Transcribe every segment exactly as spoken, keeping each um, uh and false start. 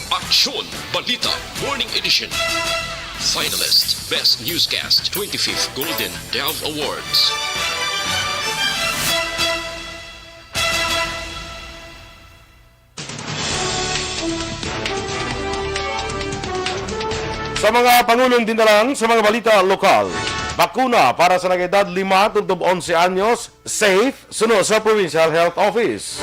Aksyon Balita Morning Edition. Finalist, Best Newscast, twenty-fifth Golden Dove Awards. Sa mga pangulong dinalang sa mga balita lokal, bakuna para sa nag-edad lima tubtob onse anyos, safe, suno sa Provincial Health Office.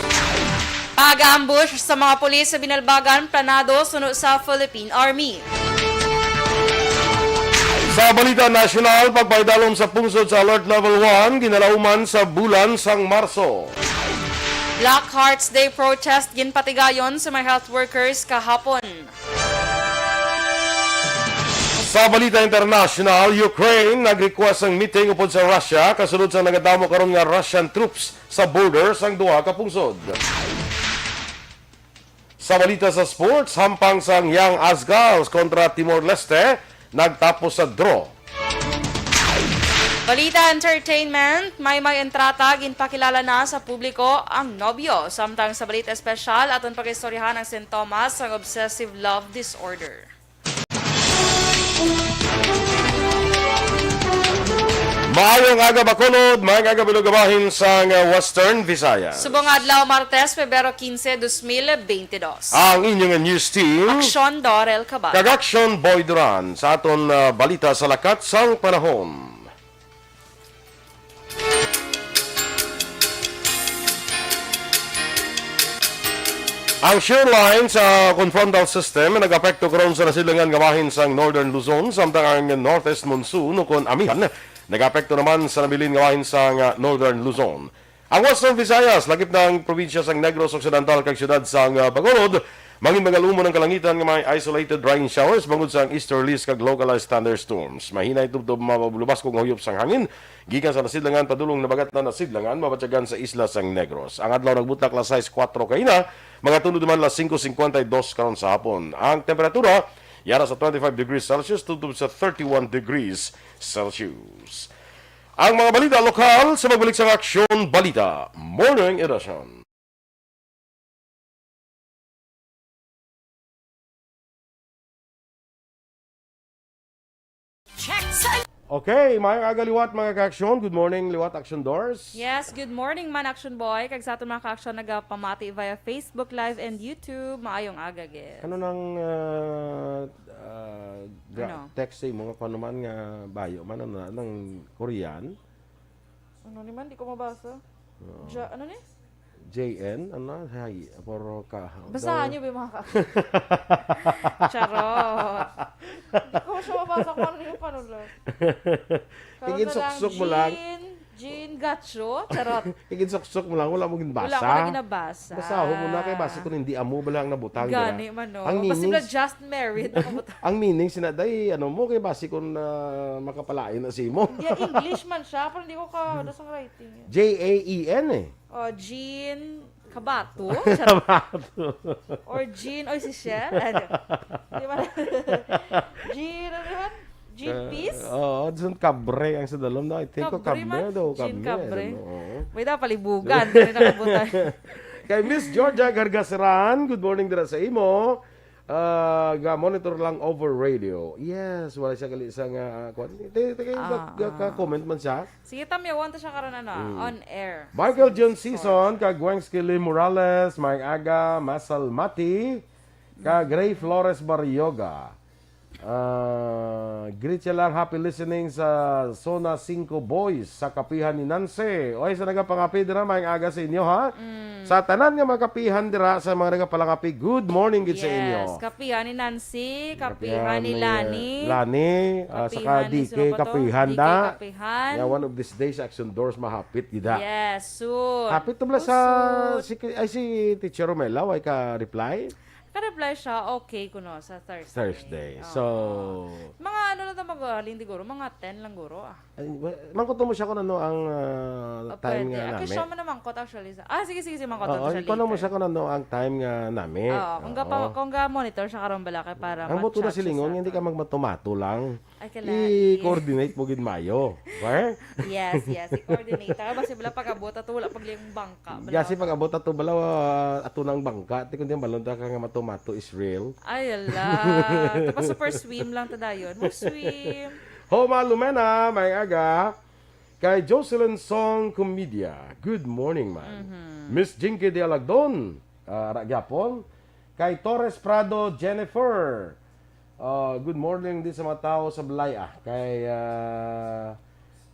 Pag-ambush sa mga pulis sa Binalbagan, planado, suno sa Philippine Army. Sa balita nasyonal, pagpaidalom sa pungsod sa Alert Level one, ginalauman sa bulan sang Marso. Black Hearts Day protest ginpatigayon sa mga health workers kahapon. Sa balita international, Ukraine nag-request sang meeting upod sa Russia kasunod sa nagadamo karon nga Russian troops sa border sang duha ka pungsod. Sa balita sa sports, hampang sang Young Azgals kontra Timor-Leste nagtapos sa draw. Balita entertainment, may may entrata ginpakilala na sa publiko ang nobyo, samtang sa balita espesyal aton pag-istoryahan ang sintomas sang obsessive love disorder. Maayong aga, Bacolod. Maayong aga, Bilog, bahin sang, uh, Western Visayas. Subong adlaw, Martes, Pebrero quince, dos mil veintidos. Ang inyong news team, Aksyon Dorel Cabal. Kag Aksyon Boy Duran sa aton, uh, balita sa lakat sang panahon. Ang shear line sa confrontal system nag-apekto karon sa nasidlangan nga bahin sang Northern Luzon, samtang ang northeast monsoon, ukon amihan, nag-apekto naman sa nabilin nga bahin sang, ah, Northern Luzon. Ang Western Visayas, lakip na ang probinsya sang Negros Occidental kag siyudad sang, ah, Bacolod, mangin magalumon ang kalangitan nga may isolated rain showers bangod sang easterlies kag localized thunderstorms. Mahinay tubtob mabulubaskog nga huyop sang hangin gikan sa nasidlangan padulong nabagatnan nasidlangan mabatyagan sa isla sang Negros. Ang adlaw nagbutak las sais kuwatro kaina, magatulod naman las singko singkwenta y dos karon sa hapon. Ang temperatura yara sa twenty-five degrees Celsius tubtob sa thirty-one degrees Celsius. Ang mga balita lokal sa pagbalik sang Aksyon Balita Morning Edition. Check sa Okay, maayong aga liwat, mga ka-aksyon. Good morning, liwat, Action Doors. Yes, good morning man, Action Boy. Kag sa aton mga ka-aksyon nagapamati via Facebook Live and YouTube, maayong aga gid. Ano nang, ah, ah, gra- Ano? Text sa imo nga kung ano man nga bayo man, ano na, nang Korean? Ano ni man? Di ko mabasa. Oo. Ja, ano ni? J N, ano? Hay, puro ka. Basahan daw niyo ba yung mga ka- Charot. Di ko siya mabasa kung ano yung panulat. Karon na lang, Iginsuksok mo lang. Jean, Jean Gacho. Charot. Iginsuksok mo lang, wala mo ginbasa. Wala ko na ginabasa. Basahon mo na kay basi kung hindi amo, bala ang nabutang, Gani dira. Man, no? Ang Basta meaning, na just married, nakabutang. Ang meaning, sinaday, ano mo, kay basi kung, ah, makapalain na si mo. Yeah, English man siya, pero hindi ko ka, mm, sa writing. J A E N eh. Oh, Jean Kabato? Kabato. Or Jean, oy, si Cher? Ano? Di ba? Jean, ano yun? Jean Eh, Peace? Oo, Jean Cabre ang sa dalom, no? I think ko Cabre Cabre man. daw, Jean Cabre, Cabre. Ano, oo. May daw palibugan, dili nakabutang. Kay Miss Georgia Gargaseran, good morning dira sa imo. Ah, ga monitor lang over radio. Yes, wala siya gali sa nga, ah, kwan. Ti-, ti-, ga-, Ah, ga-, ah. ga-comment man siya. Sige, tamyawan ta siya karon, ano, ah, Mm. on air. Michael Sa John sports. Season, kag Gwen Skilly Morales, maayong aga, Masal Mati, kag Ray Flores Barrioga. Ah, greet siya lang, happy listening sa Zona Cinco Boys sa Kapihan ni Nancy. Oy, sa nagapangapi dira, maayong aga sa inyo, ha? Mm. Sa tanan nga mga kapihan dira, sa mga nagapalangapi, good morning gid sa inyo. Yes, Kapihan ni Nancy, Kapihan Kapihan ni ni Lani. Lani, ah, saka Kapihan ni D K, Sunopato, Kapihan D K da. Kapihan. Yeah, one of these days, Action Doors mahapit gid, ha? Yes, soon. Hapit to bala Oh, sa soon. si, ay, si Teacher Romela, way ka reply? Ka-reply siya, okay kuno sa Thursday. Thursday. Oo. So, mga ano lang ta maghalin, siguro, mga ten lang guro, ah. Ay, wa-, mangkot mo siya kung ano ang, ah, O, time pwede. nga Ah, nami. Siya man ang mangkot, actually. Sa, ah, sige, sige, sige, mangkot Oo, siya ikaw na mo later. siya kung ano ang time nga nami. Oo, kung Oo. gapa-, kung ga-monitor siya karon bala kay para Ang buto na ma-chat siya silingon, sa hindi ka aton. magmatumato lang. Ay, kala-, I-coordinate mo gid mayo. Where? Yes, yes. I-coordinate. Kaya basi bala pag-abot ato, wala pag liyang bangka. Bala Kasi ka. pag-abot ato, bala, ah, ato nang bangka. Ti kundi ang balon ta ka nga mato Mato is real. Ay, ala. Tapos super swim lang ta dayon. Mag-swim. Homa Lumena, may aga. Kay Jocelyn Song Comedia, good morning, man. Mhm. Miss Jinky de Alagdon, ah, ara gyapon. Kay Torres Prado Jennifer, ah, good morning din sa mga tao sa balay, ah. Kay, ah,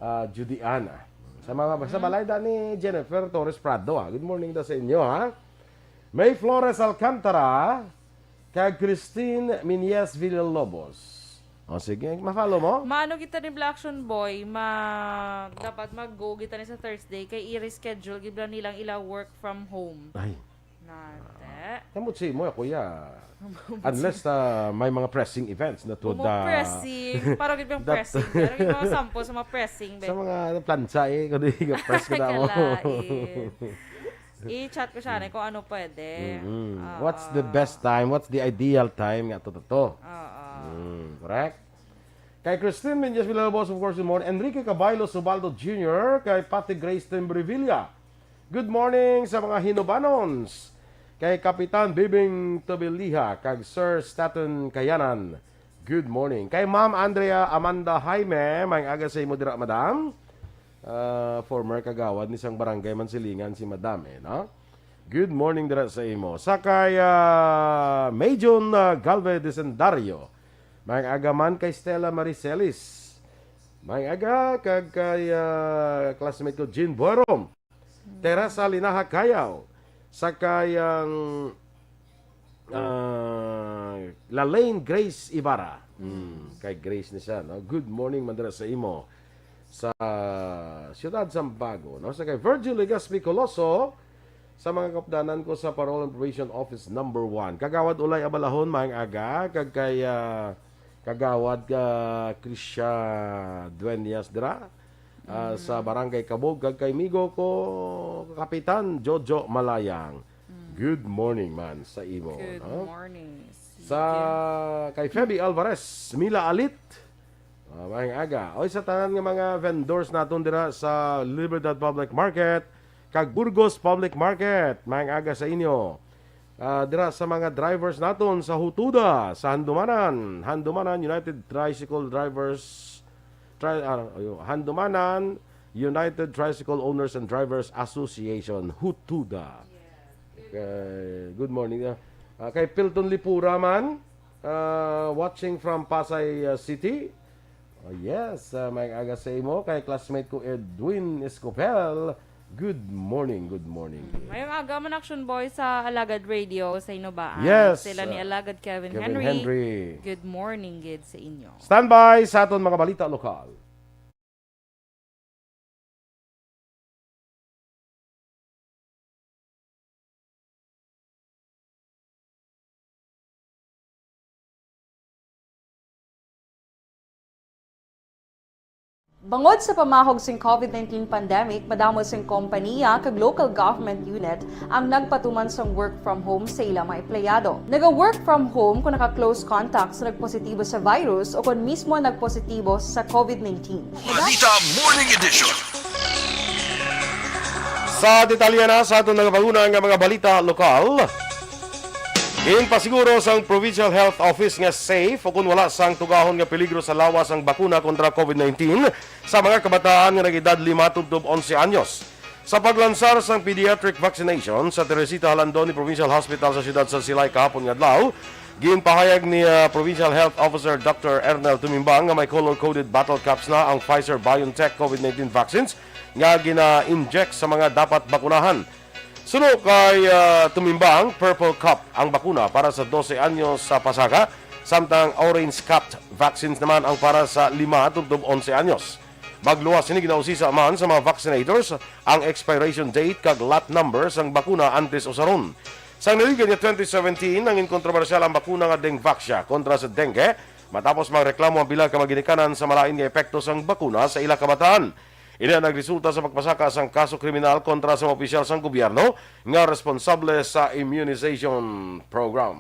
ah, Judy Ann, ah. Sa mga, sa Mhm. balay da ni Jennifer Torres Prado, ah. Good morning da sa inyo, ha. May Flores Alcantara, kag Christine Minyes Villalobos. O, sige, ma-follow mo? Maano kita ni Black Action Boy, ma-, dapat mag-go kita ni sa Thursday, kay i-reschedule gid lang nilang ila work from home. Ay. Nate. Kamot si mo, kuya. Unless, ah, may mga pressing events na to Mo da- pressing. Para gid bang that pressing. Pero yung mga sample sa mga pressing, be. Sa mga plancha, eh, kundi press ko na mo. Kalain. I-chat ko siya, eh, kung ano pwede. Mm-mm. Oo. What's the best time? What's the ideal time nga to, to, to? Oo. Mm, correct? Kay Christine Menyes Villalobos, of course, good morning. Enrique Caballo Subaldo Junior, kay Pati Grace Timbrevilla. Good morning sa mga Hinubanons. Kay Kapitan Bibing Tobiliha, kag Sir Staton Kayanan. Good morning. Kay Ma'am Andrea Amanda Jaime, may aga sa imo dira, madam. Ah, former kagawad ni sang barangay Mansilingan si madam, eh, no? Good morning dira sa imo. Sa kay, ah, Mayjun, ah, Galvez Desendario. May aga man kay Stella Maricelis. May aga kag kay, ah, classmate ko, Jean Boerom. Teresa Linaha Cayaw. Sa kay, ang, ah, Lalaine Grace Ibarra. Mm, kay Grace ni siya, no? Good morning, man dira sa imo. Sa Siyudad Sambago, no? Sa kay Virgil Legaspi Coloso, sa mga kapdanan ko sa Parole and Probation Office number one. Kagawad Ulay Abalahon, maayong aga, kag kay, ah, Kagawad ka Krisha Dueñas dira, ah, sa Barangay Kabog, kag kay migo ko, Kapitan Jojo Malayang. Good morning man sa imo, Good no? morning. Sa Sige. kay Feby Alvarez, Mila Alit. Ah, maayong aga. Oy, sa tanan nga mga vendors naton dira sa Libertad Public Market, kag Burgos Public Market, maayong aga sa inyo. Ah, dira sa mga drivers naton sa Hutuda, sa Handumanan, Handumanan United Tricycle Drivers, Tri-, ah, ayo, Handumanan United Tricycle Owners and Drivers Association, Hutuda. Yes. Okay, good morning. Ah, ah, kay Pilton Lipura man, ah, watching from Pasay, ah, City. Oh, yes, ah, maayong aga sa imo. Kay classmate ko, Edwin Escopel, good morning, good morning. Maayong aga man, Action Boy, sa Alagad Radio sa Inubaan. Yes, Sila ni ah, Alagad Kevin Kevin Henry. Henry. Good morning gid sa inyo. Standby sa aton mga balita lokal. Bangod sa pamahog sing COVID nineteen pandemic, madamo sing kompaniya kag local government unit ang nagpatuman sang work from home sa ila mga empleyado. Naga-work from home kung naka-close contact sa nagpositibo sa virus o kon mismo nagpositibo sa COVID nineteen. Balita Morning Edition. Sa detalye na sa aton nagapanguna nga mga balita lokal, ginpasiguro sang Provincial Health Office nga safe o kun wala sang tugahon nga peligro sa lawas ang bakuna kontra COVID nineteen sa mga kabataan nga nag-edad lima tubtob onse anyos. Sa paglansar sang pediatric vaccination sa Teresita Jalandoni Provincial Hospital sa siyudad sa Silay kahapon nga adlaw, ginpahayag ni, ah, Provincial Health Officer Doctor Ernel Tumimbang nga may color-coded bottle caps na ang Pfizer-BioNTech COVID nineteen vaccines nga gina-inject sa mga dapat bakunahan. Suno kay, ah, Tumimbang, purple cup ang bakuna para sa dose anyos sa pasaka, samtang orange cup vaccines naman ang para sa lima tubtob onse anyos. Magluwas sini, ginausisa man sa mga vaccinators ang expiration date kag lot number sang bakuna antes usaron. Sang naligan niya twenty seventeen, nangin kontrobersyal ang bakuna nga Dengvaxia kontra sa dengue, matapos magreklamo ang pila ka mga ginikanan sa malain nga epekto sang bakuna sa ila kabataan. Ini ang nagresulta sa pagpasaka sang kaso kriminal kontra sa mga opisyal sang gobyerno nga responsable sa immunization program.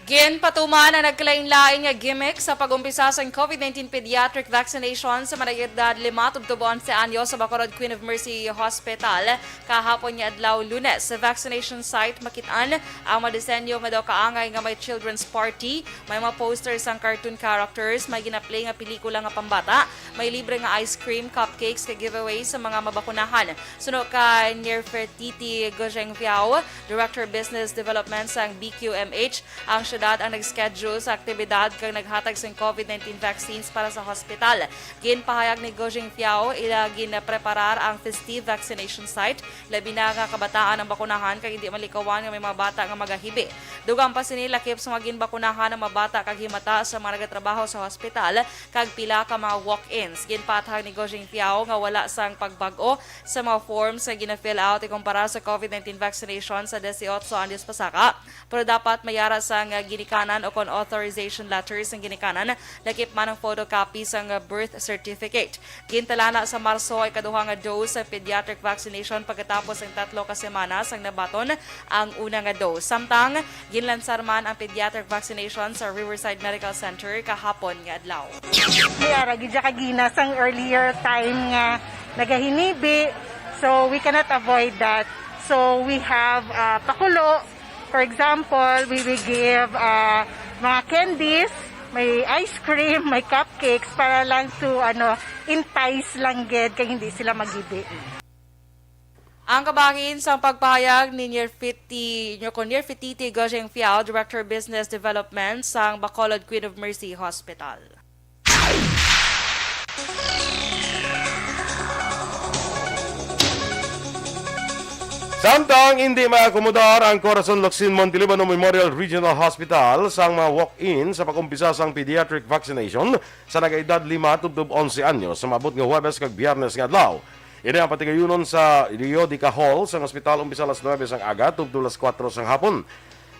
Ginpatuman ang nagkalain-lain nga gimmick sa pag-umpisa sang COVID nineteen pediatric vaccination sa mga edad lima tubtob onse anyos sa Bacolod Queen of Mercy Hospital kahapon nga adlaw, Lunes. Sa vaccination site, makit-an ang mga disenyo nga daw kaangay nga may children's party, may mga posters sang cartoon characters, may ginaplay nga pelikula nga pambata, may libre nga ice cream, cupcakes, kag giveaway sa mga mabakunahan. Suno kay Nefertiti Gojengfiao, Director Business Development sang B Q M H, ang syudad ang nag-schedule sa aktibidad kag naghatag sang COVID nineteen vaccines para sa hospital. Ginpahayag ni Gojengfiao, ila ginpreparar ang festive vaccination site, labi na nga kabataan ang bakunahan kag indi malikawan nga may mga bata nga magahibi. Dugang pa sini, lakip sa mga ginbakunahan ang mga bata kag himata sa mga nagatrabaho sa hospital kag pila ka mga walk-ins. Ginpaathag ni Gojengfiao nga wala sang pagbag-o sa mga forms nga gina-fill out ikumpara sa COVID nineteen vaccination sa dieciocho anyos pasaka, pero dapat may ara sang ginikanan o kon authorization letters ang ginikanan, lakip man ang photocopy sang birth certificate. Gintalana sa Marso ang ikaduha nga dose sa pediatric vaccination pagkatapos ang tatlo ka semana sang nabaton ang una nga dose. Samtang, ginlansar man ang pediatric vaccination sa Riverside Medical Center kahapon nga adlaw. May ara gid siya kagina sang earlier time nga nagahinibi, so we cannot avoid that. So we have, ah, pakulo. For example, we will give, ah, mga candies, may ice cream, may cupcakes para lang to, ano, entice lang gid kay hindi sila magibi. Ang kabahin sang pagpahayag ni Nirfiti, Nyoko Nirfititi Gojeng Fiao, Director Business Development sang Bacolod Queen of Mercy Hospital. Samtang hindi maakomodar ang Corazon Locsin Montelibano Memorial Regional Hospital sang mga walk-in sa pag-umpisa sang pediatric vaccination sa nagaedad lima tubtob onse anyos sa maabot nga Huwebes kag Biyernes nga adlaw. Ini ang patigayunon sa Leodica Hall sang ospital umpisa alas nuebe sang aga tubtob alas kuwatro sang hapon.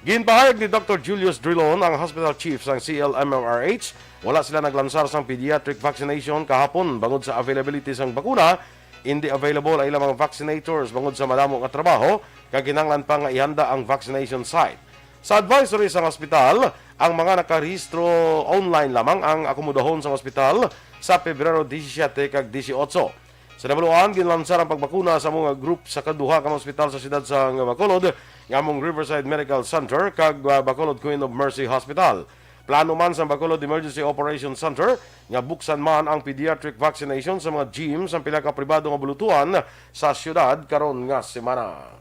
Ginpahayag ni Doktor Julius Drilon, ang hospital chief sang C L M M R H, wala sila naglansar sang pediatric vaccination kahapon bangod sa availability sang bakuna. Indi available ang ilang mga vaccinators bangod sa madamo nga trabaho kag kinahanglan pa nga ihanda ang vaccination site. Sa advisory sang ospital, ang mga nakarehistro online lamang ang akomodahon sa ospital sa Pebrero disisiete kag disisiete. Sa nabaluan, ginlansar ang pagbakuna sa mga group sa kaduha ka mga ospital sa siyudad sa Bacolod, nga among Riverside Medical Center kag, ah, Bacolod Queen of Mercy Hospital. Plano man sang Bacolod Emergency Operations Center nga buksan man ang pediatric vaccination sa mga gym sang pila ka pribado nga bulutuan sa siyudad karon nga semana.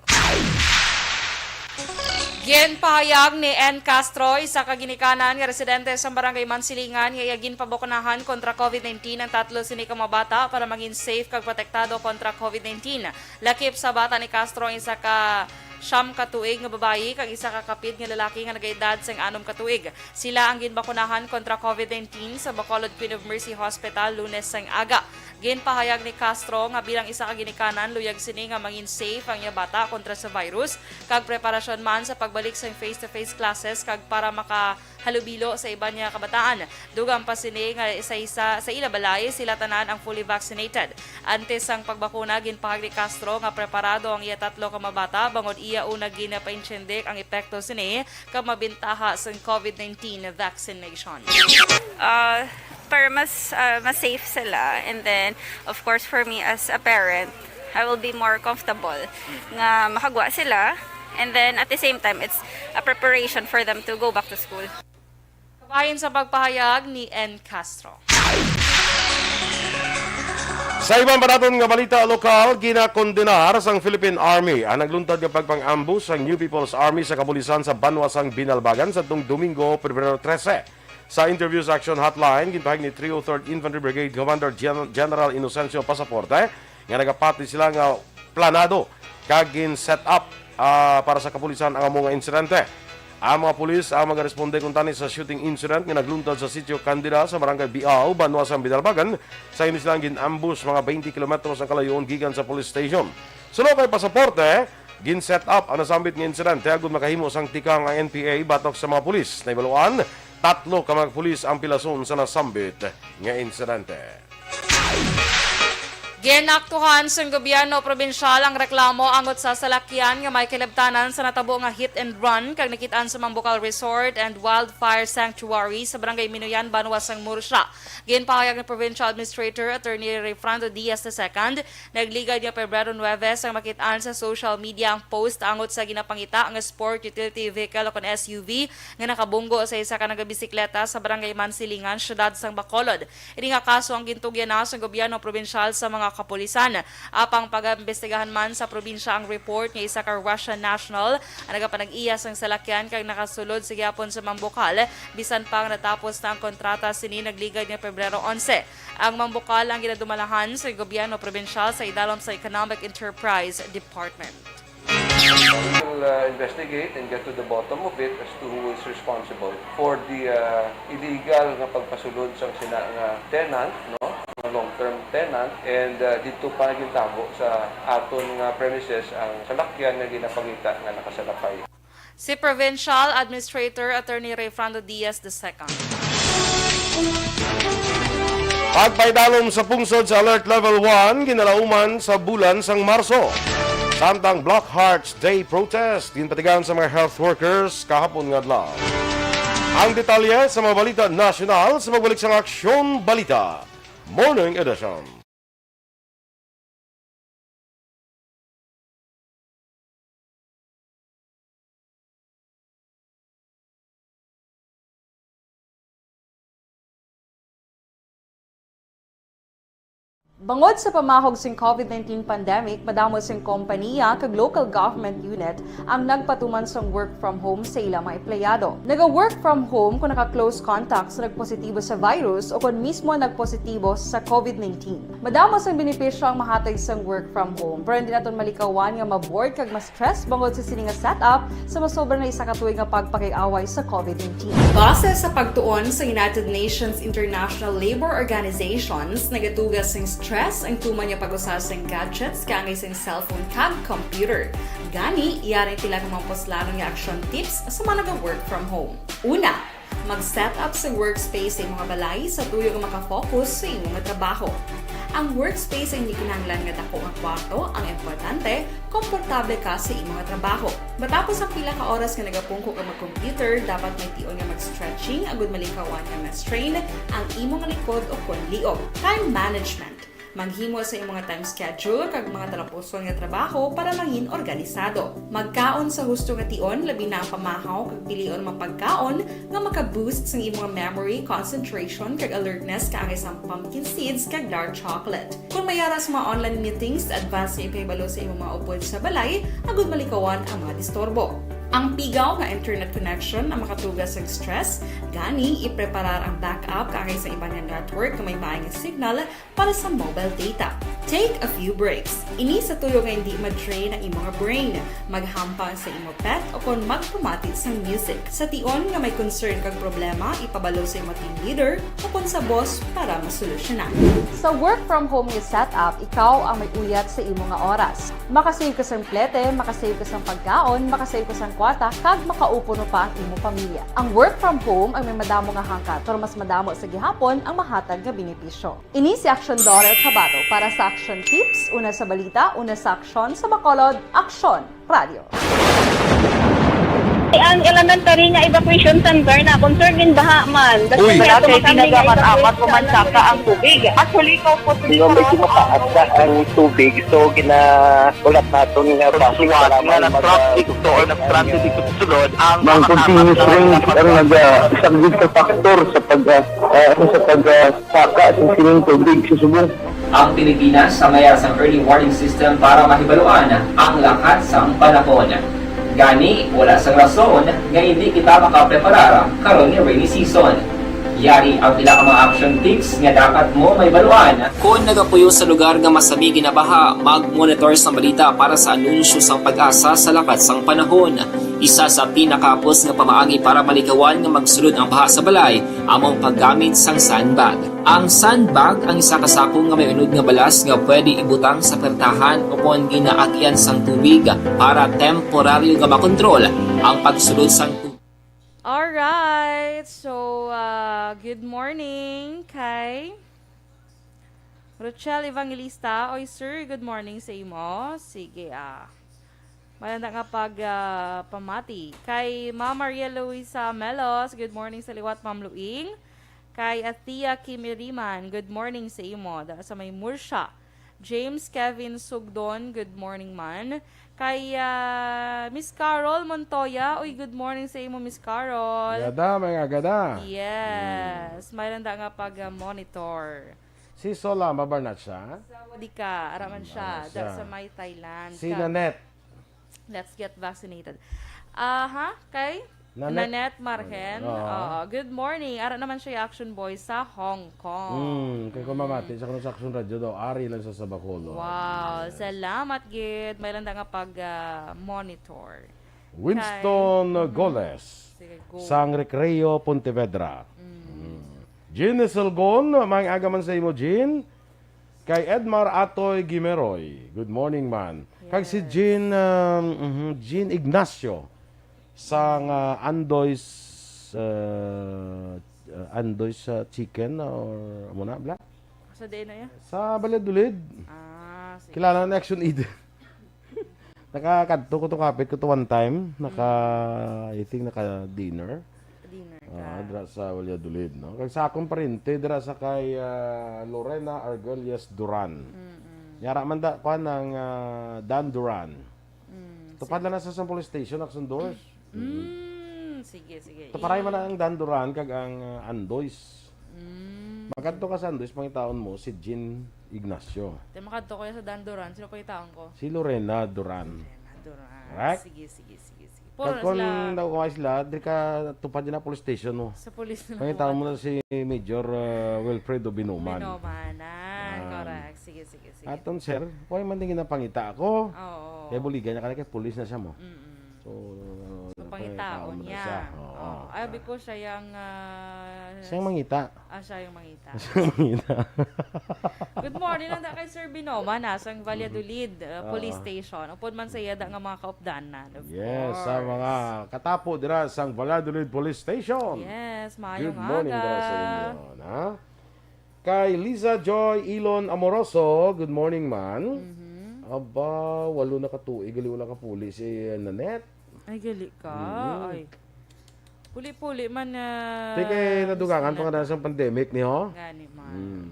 Ginpahayag ni N Castro, isa ka ginikanan nga residente sa Barangay Mansilingan, nga iya ginpabakunahan kontra COVID nineteen ang tatlo sini ka mga bata para mangin safe kag protektado kontra COVID nineteen. Lakip sa bata ni Castro ang isa ka siyam ka tuig nga babayi kag isa ka kapid nga lalaki nga nagaedad sang anom ka tuig. Sila ang ginbakunahan kontra COVID nineteen sa Bacolod Queen of Mercy Hospital Lunes sang aga. Ginpahayag ni Castro nga bilang isa ka ginikanan, luyag sini nga mangin safe ang iya bata kontra sa virus, kag preparasyon man sa pagbalik sang face-to-face classes kag para makahalubilo sa iban nga kabataan. Dugang pa sini nga sa isa sa ila balay, sila tanan ang fully vaccinated. Antes sang pagbakuna, ginpahayag ni Castro nga preparado ang iya tatlo ka mga bata bangod iya una ginapaintindik ang epekto sini kag mabintaha sang COVID nineteen vaccination. Ah, para mas, ah, mas safe sila. And then, of course, for me as a parent, I will be more comfortable nga makagwa sila. And then, at the same time, it's a preparation for them to go back to school. Kabahin sa pagpahayag ni N Castro. Sa iban pa naton nga balita lokal, ginakondenar sang Philippine Army ang nagluntad nga pagpang-ambush sang New People's Army sa kapulisan sa banwa sang Binalbagan sadtong Domingo, Pebrero trese. Sa interview sa Action Hotline, ginpahayag ni Trio Third Infantry Brigade Commander Gen-, General Inocencio Pasaporte nga nagapati sila nga planado kag gin-set up, ah, para sa kapulisan ang amo nga insidente. Ang mga pulis ang magaresponde kuntani sa shooting incident nga nagluntad sa Sitio Candida sa Barangay Biao, banwa sang Binalbagan. Sa ini sila gin-ambush mga twenty kilometros ang kalayoon gikan sa police station. Suno kay Pasaporte, gin-set up ang nasambit nga insidente agud makahimo sang tikang ang N P A batok sa mga pulis. Nahibaluan, tatlo ka mga pulis ang pilason sa nasambit nga insidente. Ginaktuhan sang gobyerno probinsyal ang reklamo angot sa salakyan nga may kalabtanan sa natabo nga hit and run kag nakit-an sa Mambukal Resort and Wildfire Sanctuary sa Barangay Minuyan, Banwa sang Murcia. Ginpahayag ni Provincial Administrator Attorney Rayfrando Diaz the second, nagligad nga Pebrero nuebe, sang makit-an sa social media ang post angot sa ginapangita nga sport utility vehicle o kon S U V nga nakabunggo sa isa ka nagabisikleta sa Barangay Mansilingan, Siyudad sang Bacolod. Ini nga kaso ang gintugyan na sang gobyerno probinsyal sa mga kapulisan. Apang pagaimbestigahan man sa probinsya ang report nga isa ka Russian national ang nagapanag-iya sang salakyan kag nakasulod sa gihapon sa Mambukal, bisan pa nga natapos na ang kontrata sini nagligad nga Pebrero onse. Ang Mambukal ang ginadumalahan sa gobyerno probinsyal sa idalom sa Economic Enterprise Department. We'll uh, investigate and get to the bottom of it as to who is responsible for the uh, illegal nga pagpasulod sang sina nga tenant, no, nga long-term tenant, and uh, didto pa gintabo sa aton nga premises ang salakyan nga ginapangita nga nakasalapay. Si Provincial Administrator Attorney Rayfrando Diaz the second. Pagpaidalom sa pungsod sa Alert Level one ginalauman sa bulan sang Marso, samtang Black Hearts Day Protest ginpatigayon sa mga health workers kahapon nga adlaw. Ang detalye sa mga balita nasyonal sa pagbalik sang Aksyon Balita Morning Edition. Bangod sa pamahog sing COVID nineteen pandemic, madamo sing kompaniya kag local government unit ang nagpatuman sang work from home sa ila mga empleyado. Naga-work from home kung naka-close contact sa nagpositibo sa virus o kon mismo nagpositibo sa COVID nineteen. Madamo sang benepisyo ang mahatag sang work from home, pero hindi naton malikawan nga ma-bored kag ma-stress bangod sa sini nga setup sa masobra na isa ka tuig nga pagpakig-away sa COVID nineteen. Base sa pagtuon sa United Nations International Labor Organizations, nagatuga sing stress ang tuman nga pag-usa sing gadgets kaangay sing cellphone kag computer. Gani, yari tila ka mga puslanon nga action tips sa mga naga-work from home. Una, mag-set up sa workspace sa imong balay sa tuyo nga makafocus sa imong trabaho. Ang workspace ay hindi kinahanglan nga dako nga kwarto, ang importante, komportable ka sa imong trabaho. Matapos ang pila ka oras nga nagapungko ka mag-computer, dapat may tion nga mag-stretching agud malikawan nga ma-strain ang imong likod o kon liog. Time management. Maghimo sa imong time schedule kag mga talapuson nga trabaho para mangin organisado. Magkaon sa husto nga tion, labi na ang pamahaw kag pilion mga pagkaon nga maka-boost sang imong memory, concentration, kag alertness kaangay sang pumpkin seeds kag dark chocolate. Kon may ara sa mga online meetings, advance nga ipahibalo sa imong mga upod sa balay agud malikawan ang mga disturbo. Ang pigaw nga internet connection ang makatuga sang stress, gani ipreparar ang backup kaangay sa iban nga network nga may maay nga signal para sa mobile data. Take a few breaks. Ini sa tuyo nga hindi ma-drain ang imo nga brain. Maghampang sa imo pet o kon magpamati sang music. Sa tion nga may concern kag problema, ipabalo sa imo team leader o kon sa boss para masolusyonan. Sa work from home nga setup, ikaw ang may uyat sa imo nga oras. Makasave ka sang plete, makasave ka sang pagkaon, makasave ka sang kwarta, kag makaupuno pa ang imo pamilya. Ang work from home ang may madamo nga hangkat, pero mas madamo sa gihapon ang mahatag nga benepisyo. Ini si Aksyon Dorel Cabato para sa Aksyon Tips, una sa balita, una sa aksyon, sa Bacolod, Aksyon Radio. Ang elementary nga evacuation center na concern din baha man. Uy, wala kay pinagamat-amat ko man saka ang tubig. Actually, ko po. Di ba medyo mataas na ang tubig, so ginaulat naton nga basi para nga nag-traffic to or nag-traffic dito sa sulod ang mga continuous rain ang nag-saglit sa factor sa pag uh, sa pag uh, Saka sa sining tubig sa subong. Ang Pilipinas ang may sang early warning system para mahibaluan ang lakat sang panahon. Gani, wala sang rason nga hindi kita makapreparar karon nga rainy season. Yari ang pila ka mga action tips nga dapat mo mahibaluan. Kon nagapuyo sa lugar nga masami ginabaha, mag-monitor sang balita para sa anunsyo sang PAGASA sa lakat sang panahon. Isa sa pinakahapos nga pamaagi para malikawan nga magsulod ang baha sa balay amo ang paggamit sang sandbag. Ang sandbag ang isa ka sako nga may unod nga balas nga pwede ibutang sa pertahan o kon ginaagian sang tubig para temporaryo nga makontrol ang pagsulod sang tubig. Alright, so uh, good morning kay Rochelle Evangelista, oy sir, good morning sa imo. Sige, ah. Malanda nga pag, ah, pamati. Kay Ma'am Maria Luisa Melos, good morning sa liwat, Ma'am Luing. Kay Athea Kim Iriman, good morning sa imo. Dala sa may Murcia. James Kevin Sugdon, good morning man. Kay, ah, Miss Carol Montoya, uy, good morning sa imo, Miss Carol. Gada, mga gada. Yes, may landa nga pag-monitor. Si Sola, mabarnat siya? Sa Wadika, ara man siya, Ah, da siya. sa may Thailand. Si Ka- Nanette. Let's get vaccinated. Aha, kay Nanette. Nanette Marhen. Oo. Oo, good morning. Ara naman siya yung Action Boy sa Hong Kong. Hmm, kay kung mamati sa kanang sa Action Radio daw, ari lang sa Bacolod. Wow, Yes. salamat gid. May landa nga pag, ah, monitor. Winston Kay- Mhm. Goles, Sige, go. sang Recreo, Pontevedra. Mm. Mm. Jean Iselgon, may aga man sa imo, Jean. Kay Edmar Atoy Gimeroy, good morning man. Kag si Yes. Jean, um, mhm, Jean Ignacio, sang, ah, Andoy's, ah, ah, Andoy's, ah, Chicken or amo na, bla? Sa diin na yan? Sa Valladolid. Ah, sige. Kilala na Action Eden. Nakakadto ko to, kapit ko to one time. Naka, Mm. I think naka-dinner. Dinner Ah, ka. dira sa Valladolid, no? Kag sa akong pariente, dira sa kay, ah, Lorena Argalias Duran. Mm-mm. Yara man da, kuan ang, ah, Dan Duran. Mm, Tupad sige. lang na sa, sa police station, Action Doors. Mm, sige, sige. Tuparay man Ing- na ang Dan Duran kag ang, ah, Andoy's. Mm. Makadto ka sa Andoy's, pangitaon mo si Jean Ignacio. Te, makadto ko sa Dan Duran, sino pangitaon ko? Si Lorena Duran. Lorena Duran. Correct? Sige, sige, sige, sige. Puro Kag na kung sila daw kuha sila, di ka tupad din na police station mo. Sa police na Pangitaon mo na si Major, ah, Wilfredo Binoman. Binoman, ah, Ah. correct. Sige, sige, sige. Aton, sir, why man din ginapangita ako? Oo. Kay buligan niya ka na, kay police na siya mo. Mm-mm. So, So, pangitaon pangitaon na niya. siya. Oo. Oo. Ay, abi ko siya yung, ah, Siyang mangita. Ah, siya yung mangita. Siyang mangita. Good morning, nanda kay Sir Binoman, ah, sang Valladolid, ah, Police Oo. Station. Upod man sa iya da nga mga kaupdanan, of Yes, sa course. mga katapo dira sang Valladolid Police Station. Yes, maayong Good morning aga. dira sa inyo, na? Kay Liza Joy Ilon Amoroso, good morning, man. Mhm. Aba, walo na ka tuig, gali wala ka puli si, uh, Nanette. Ay, gali ka. Mhm. Ay. Puli-puli man, ah, Di kay nadugangan pa nga Nanette. dahil sa pandemic ni, ho? Gani man. Mm.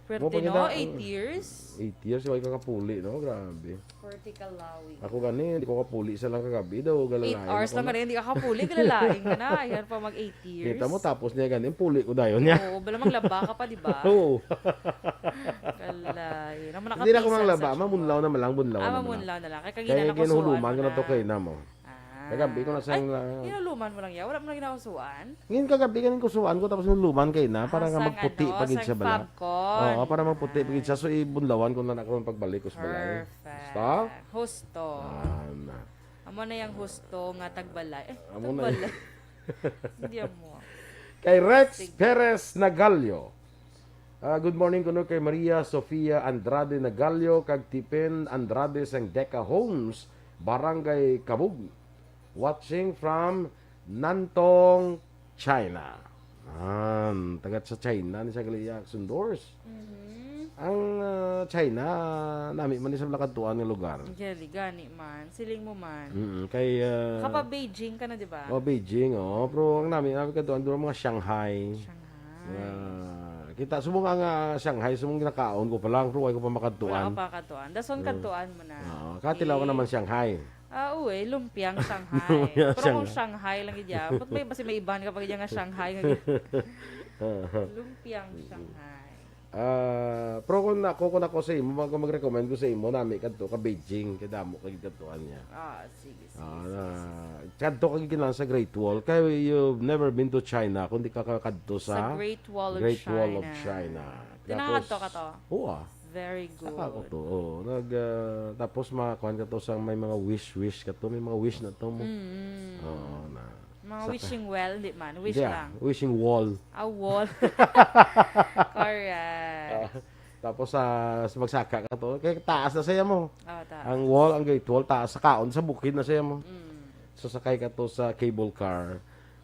Pwerte, Mo pa no? gina-, Eight years? Eight years, wala ka kapuli, no? Grabe. Pwerte ka lawi. Ako gani, di ko kapuli sa lang kagabi daw, galalain Eight hours ako lang na. gani, hindi ka kapuli, galalain ka na. Ayan pa mag eight years. Kita mo, tapos niya gani, puli ko dayon niya. Oo, bala maglaba ka pa, di ba? Oo. Galalain. Naman Hindi na ako nakapisan manglaba, sa mamunlaw na malang, bunlaw Ah, na malang. mamunlaw na lang. Kaya Kaya kanina nakusuan ginahuluman mo ko na to na. kay na mo. Ah. Kagabi ko na sa Ay, la- ginahuluman mo lang yan? Wala mo lang ginausuan? Ngayon kagabi, ganing kusuan ko, tapos nuluman kay na, para Ah, nga sang magputi ano, pa gid sang siya bala. Fabcon. Oo, para magputi pa gid siya. Ay. So, ibunlawan ko na ako ng pagbalik ko sa balay. Perfect. Gusto? Husto. Ah, na. Amo na yung husto nga tagbalay. Eh, Amo na tagbalay. Hindi amo. Kay Rex Sige. Perez Nagalio. Ah, good morning kuno kay Maria Sofia Andrade Nagalio kag Tipen Andrade sang Deca Homes, Barangay Cabug. Watching from Nantong, China. An, taga sa China ni sa Galilea Sundors. Mhm. Ang, ah, China, nami man ni sa Blakadtuan nga lugar. Gani, gani man. Siling mo man. Mm, kay, ah, Kapa Beijing ka na, di ba? Oh, Beijing, oh. Pero ang nami, nami kadtuan, doon mga Shanghai. Shanghai. Nga, kita, subong ang, ah, Shanghai, subong ginakaon ko pa lang, pero wala ko pa makadtuan. Wala ka pa kadtuan. Dason Mm. kadtuan mo na. Oo, katilaw ka Eh. naman Shanghai. Ah, uy, lumpiang Shanghai. Lumpiang Pero kung Shanghai. Shanghai lang gid ya, ba't may, basi may iban ka pa gid ya nga Shanghai nga gid? Lumpiang Shanghai. Ah, pero kung ako, kung ako sa imo, mag-, mag-recommend ko sa imo, nami kadto ka Beijing, kay damo ka gid kadtuan niya. Ah, sige, sige, Ah, sige, na, sige. kadto ka gid kinahanglan sa Great Wall. Kay you've never been to China, kung di ka ka-, kadto Sa sa Great Wall of Great Wall of China. China. Tinangadto Tapos, ka to? Oo, ah. Very Saka ko good. to, oo. Nag, ah, tapos makakuan ka to sa may mga wish-wish ka to. May mga wish na to mo. Mm. Oo, na. Mga Saka wishing well, hindi man. Wish Hindi, ah. lang. Wishing wall. Ah, wall. Correct. Ah, tapos sa, sa magsaka ka to, kay taas na saya mo. Oh, taas. Ang wall, ang Great Wall, taas sa kaon, sa bukid na saya mo. Mm. So, sakay ka to sa cable car.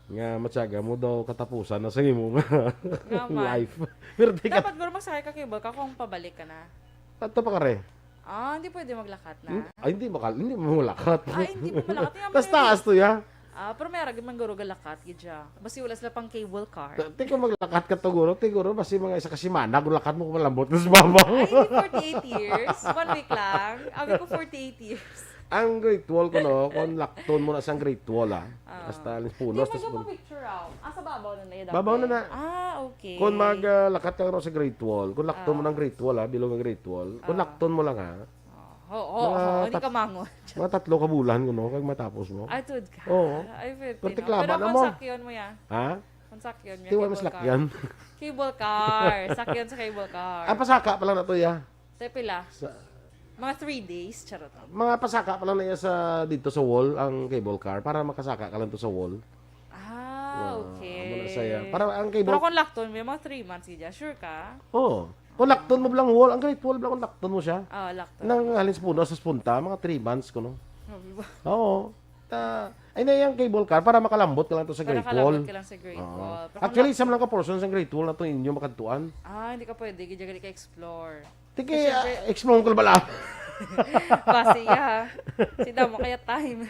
Nga matyaga mo daw katapusan na sa imo nga Nga man. life. Pero di ka Dapat guro magsakay ka cable car kung pabalik ka na. Ato pa kare. Ah, hindi pwede maglakat na. Hmm, ay, hindi makal-, hindi mo malakat. Ay, hindi mo malakat. Nga Tas man taas to, ya. Ah, pero may arag man guro galakat gid siya. Basi wala sila pang cable car. Ta-, ti kung maglakat ka to, guro, ti guro, basi mga isa ka semana, kung lakat mo, kung malambot na sa babaw. Ay, hindi forty-eight years. One week lang. Abi ko forty-eight years. Ang Great Wall ko, no, kung lakton mo na sang Great Wall, ah. Ah. Hasta alas puno, Di tas mo pun- picture out. Ah, sa babaw na na yun, Babaw na dati? na. Ah, okay. Kung mag, ah, lakat ka ro sa Great Wall, kung lakton mo Ah. ng Great Wall, ah, bilog ang Great Wall, kung Ah. lakton mo lang, ha, Oo, oo, Mga oo, hindi tat-, ka mangot. mga tatlo ka bulan, kuno, kag matapos mo. Ay, tud ka. Oo. Ay, pwerte, Pwerte no? klaba Pero na kung mo. sakyon mo yan, Ha? kung sakyon mo yan, Tiwa cable mas car. lakyan. Cable car. Sakyan sa cable car. Ah, pasaka pa lang na to, ya. Te, pila? Sa Mga three days, charot. Mga pasaka pa lang na iya sa, dito sa wall, ang cable car, para makasaka ka lang to sa wall. Ah, Ah, okay. amo na saya. Para ang cable Pero kung lakton, may mga three months, gid, sure ka? Oo. Kung lakton mo lang wall, ang Great Wall lang kung lakton mo siya. Ah, lakton. Nang halin sa puno, sa punta, mga three months kuno. Grabe ba? Oo. Ta-, ay na yung cable car para makalambot ka lang to sa Para Great Wall. kalambot ka lang sa Great Oo. Wall. Pero kung Actually, lak- isa man lang ka portion sa Great Wall na to inyo makadtuan. Ah, hindi ka pwede. Gidya ka explore. Tiki, Kasi ah, syempre explore ko bala. Base, ya. Si damo kaya time.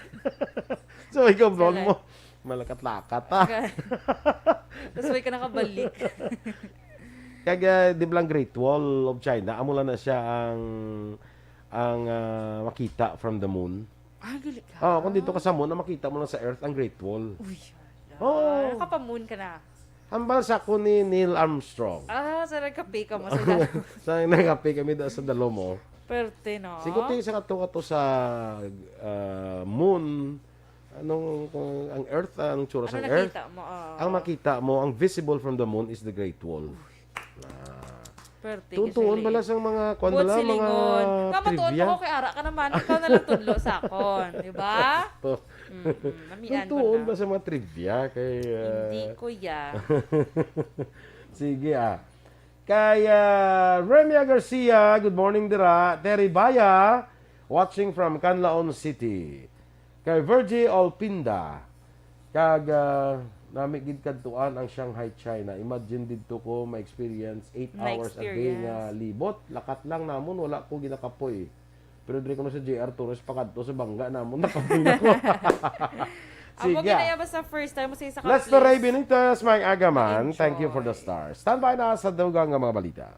So, ikaw, vlog Sila. mo. Malakat-lakat, ah. Okay. Tas may ka nakabalik. Kag, ah, di ba lang Great Wall of China, amo lang na siya ang, ang, ah, makita from the moon. Ah, gali ka. Oh, kung dito ka sa moon, ang makita mo lang sa Earth, ang Great Wall. Uy, hala. Oo. Nakapamoon ka na. Hambal sa ako ni Neil Armstrong. Ah, sa nagkape ka mo sa dalo. Sa nagkape kami da sa dalo mo. Perte, no? Siguti sa kato, kato sa, ah, moon, anong, kung ang Earth, ang tsura Ano sang Earth, nakita mo? Oo. ang makita mo, ang visible from the moon is the Great Wall. Ah. Perte, Tuon-tuon kasi bala sang mga, kwan Buot bala, mga silingon. Nga matuon trivia. mo ko kay ara ka naman. Ikaw na lang tudlo sa akon, di ba? To. Mm-mm, namian ko Tuon na. ba sa mga trivia? Kay, ah, Hindi, kuya. Sige, ah. Kay, ah, Remia Garcia, good morning, dira. Terry Baya, watching from Canlaon City. Kay Virgie Olpinda, kag, ah, nami gid kadtuan ang Shanghai, China. Imagine didto ko ma-experience eight hours a day Na-experience. nga libot. Lakat lang namon, wala ko ginakapoy. Pero diri kuno sa J R Torres pakadto sa bangga namon, nakapoy ako. Amo Sige, ah. ginaya ba sa first time mo sa isa ka Lester Ray place? Benitez, may agaman. Thank you for the Enjoy. Stars. Standby na sa dugang nga mga balita.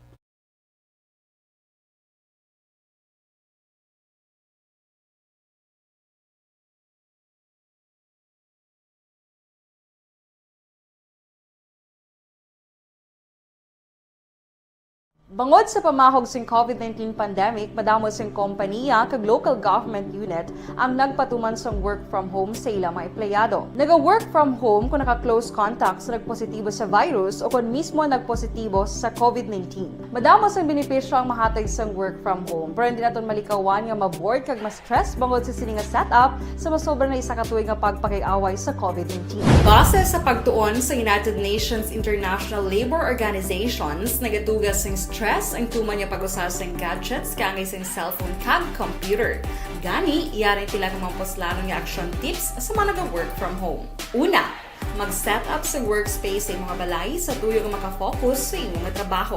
Bangod sa pamahog sing COVID nineteen pandemic, madamo sing kompaniya kag local government unit ang nagpatuman sang work from home sa ila mga empleyado. Naga-work from home kung naka-close contact sa nagpositibo sa virus o kung mismo nagpositibo sa COVID nineteen. Madamo sang benepisyo ang mahatag sang work from home, pero hindi naton malikawan nga ma-bored kag ma-stress bangod sa sini nga setup sa masobra na isa ka tuig nga pagpakig-away sa COVID nineteen. Base sa pagtuon sa United Nations International Labour Organizations, nagatuga sing stress ang tuman nga pag-usa sing gadgets kaangay sing cellphone kag computer. Gani, yari pila ka mga puslanon nga action tips sa mga naga-work from home. Una, mag-set up sa workspace sa imong balay sa tuyo nga makafocus sa imo nga trabaho.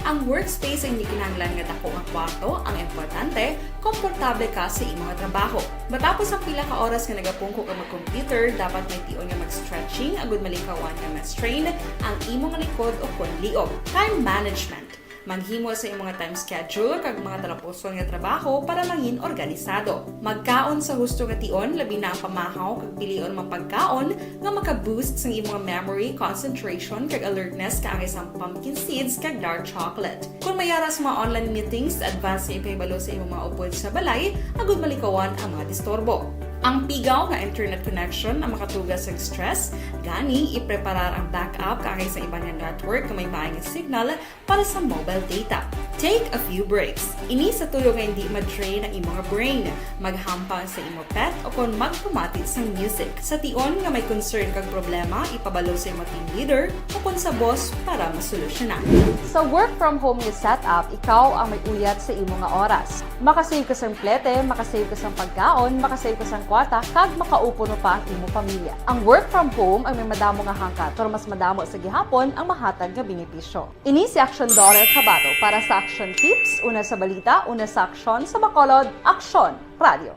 Ang workspace ay hindi kinahanglan nga dako nga kwarto ang importante, komportable ka sa imo nga trabaho. Matapos ang pila ka oras nga nagapungko ka mag-computer, dapat may tion nga mag-stretching agud malikawan nga ma-strain ang imo nga likod o kon liog. Time management. Maghimo sa imong time schedule kag mga talapuson nga trabaho para mangin organisado. Magkaon sa husto nga tion, labi na ang pamahaw kag pilion mga pagkaon nga maka-boost sang imong memory, concentration, kag alertness kaangay sang pumpkin seeds kag dark chocolate. Kung may ara sa mga online meetings, advance nga ipahibalo sa imong mga upod sa balay agud malikawan ang mga disturbo. Ang pigaw nga internet connection ang makatuga sang stress, gani ipreparar ang backup kaangay sa iban nga network nga may maay nga signal para sa mobile data. Take a few breaks. Ini sa tuyo nga hindi ma-drain ang imong brain. Maghampang sa imo pet o kon magpamati sang music. Sa tion nga may concern kag problema, ipabalo sa imo team leader o kon sa boss para masolusyonan. Sa work from home nga setup, ikaw ang may uyat sa imo nga oras. Makasave ka sang plete, makasave ka sang pagkaon, makasave ka sang kwata kag makaupod mo pa ang imo pamilya. Ang work from home ang may madamo nga hangkat, pero mas madamo sa gihapon ang mahatag nga benepisyo. Ini si Action Daughter Kabato para sa Action Tips, una sa balita, una sa aksyon, sa Bacolod, Aksyon Radio.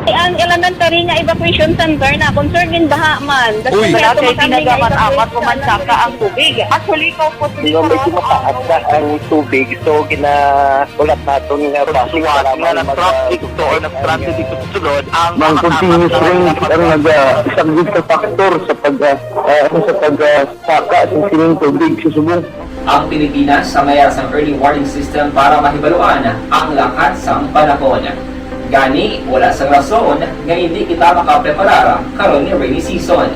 Ang elementary nga evacuation center na concern gin baha man. Uy, wala kay kinagaman-amat ko man saka ang tubig. Actually, ko po. Di ba, medyo mataas na ang tubig, so ginahulat naton nga bus nga nag-traffic to or nag-traffic dito sa sulod ang Ang continuous rain ang nagasaglit sa factor sa pag, ah, ah, sa pag, ah, saka sa sining tubig sa subong. Ang Pilipinas sa mayar sang early warning system para mahibaluan ang lakat sang panahon. Gani, wala sang rason nga hindi kita makapreparar karon nga rainy season.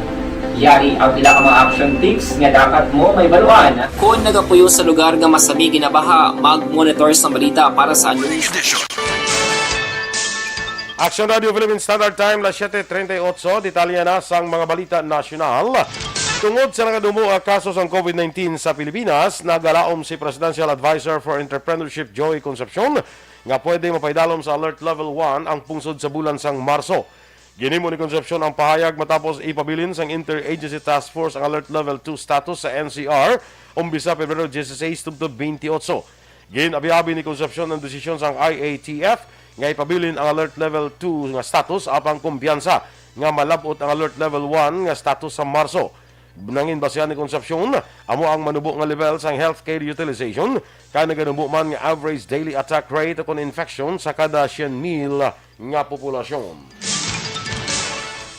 Yari ang pila ka mga action tips nga dapat mo mahibaluan. Kon nagapuyo sa lugar nga masami ginabaha, mag-monitor sang balita para sa anunsyo. Action Radio Philippine Standard Time, las siete treinta y ocho. Detalye na sang mga balita nasyonal. Tungod sa nagadumo nga kaso sang covid nineteen sa Pilipinas, nagalaom si Presidential Advisor for Entrepreneurship Joey Concepcion nga pwede mapaidalom sa Alert Level one ang pungsod sa bulan sang Marso. Ginhimo ni Concepcion ang pahayag matapos ipabilin sang Interagency Task Force ang Alert Level two status sa N C R, umpisa Pebrero dieciséis tubtob twenty-eight. Gin-abi-abi ni Concepcion ang desisyon sang I A T F nga ipabilin ang Alert Level two nga status, apang kumpiyansa nga malab-ot ang Alert Level one nga status sa Marso. Nangin basihan ni Concepcion, amo ang manubo nga level sang healthcare utilization, kay naganubo man nga average daily attack rate kon infection sa kada syen mil nga populasyon.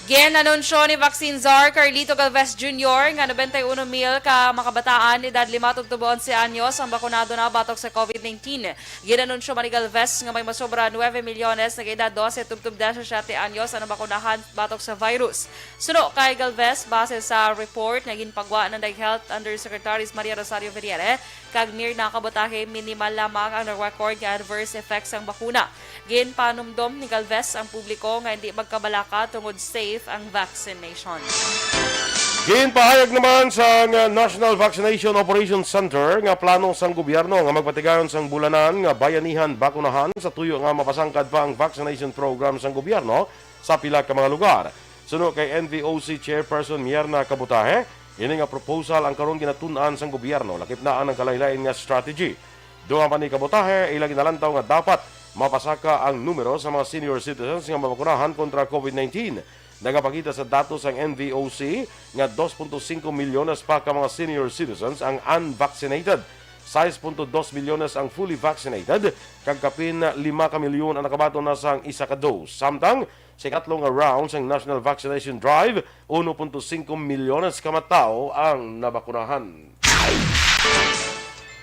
Gin-anunsyo ni Vaccine Czar Carlito Galvez Junior nga nobenta y uno mil ka makabataan edad lima tubtob onse anyos ang bakunado na batok sa covid nineteen. Gin-anunsyo man ni Galvez nga may masobra nuebe milyones nga edad dose tubtob disisyete anyos ang nabakunahan batok sa virus. Suno kay Galvez, base sa report nga ginpagwa na ni Health Undersecretaries Maria Rosario Vergeire kag Mirna Cabutaje, minimal lamang ang na-record nga adverse effects sang bakuna. Ginpanumdom ni Galvez ang publiko nga hindi magkabalaka tungod safe ang vaccination. Ginpahayag naman sang National Vaccination Operations Center nga plano sang gobyerno nga magpatigayon sang bulanan nga bayanihan bakunahan sa tuyo nga mapasangkad pa ang vaccination program sang gobyerno sa pila ka mga lugar. Suno kay N V O C Chairperson Mierna Cabutaje, ini nga proposal ang karon ginatun-an sang gobyerno lakip na ang nagkalain-lain nga strategy. Dugang pa ni Cabutaje, ila ginalantaw nga dapat mapasaka ang numero sa mga senior citizens nga mabakunahan kontra covid nineteen. Nagapakita sa datos ang N V O C nga dos punto singko milyones pa ka mga senior citizens ang unvaccinated, sais punto dos milyones ang fully vaccinated, kag kapin lima ka milyon ang nakabaton na sang isa ka dose. Samtang sa ikatlo nga round sang National Vaccination Drive, uno punto singko milyones ka mga tawo ang nabakunahan.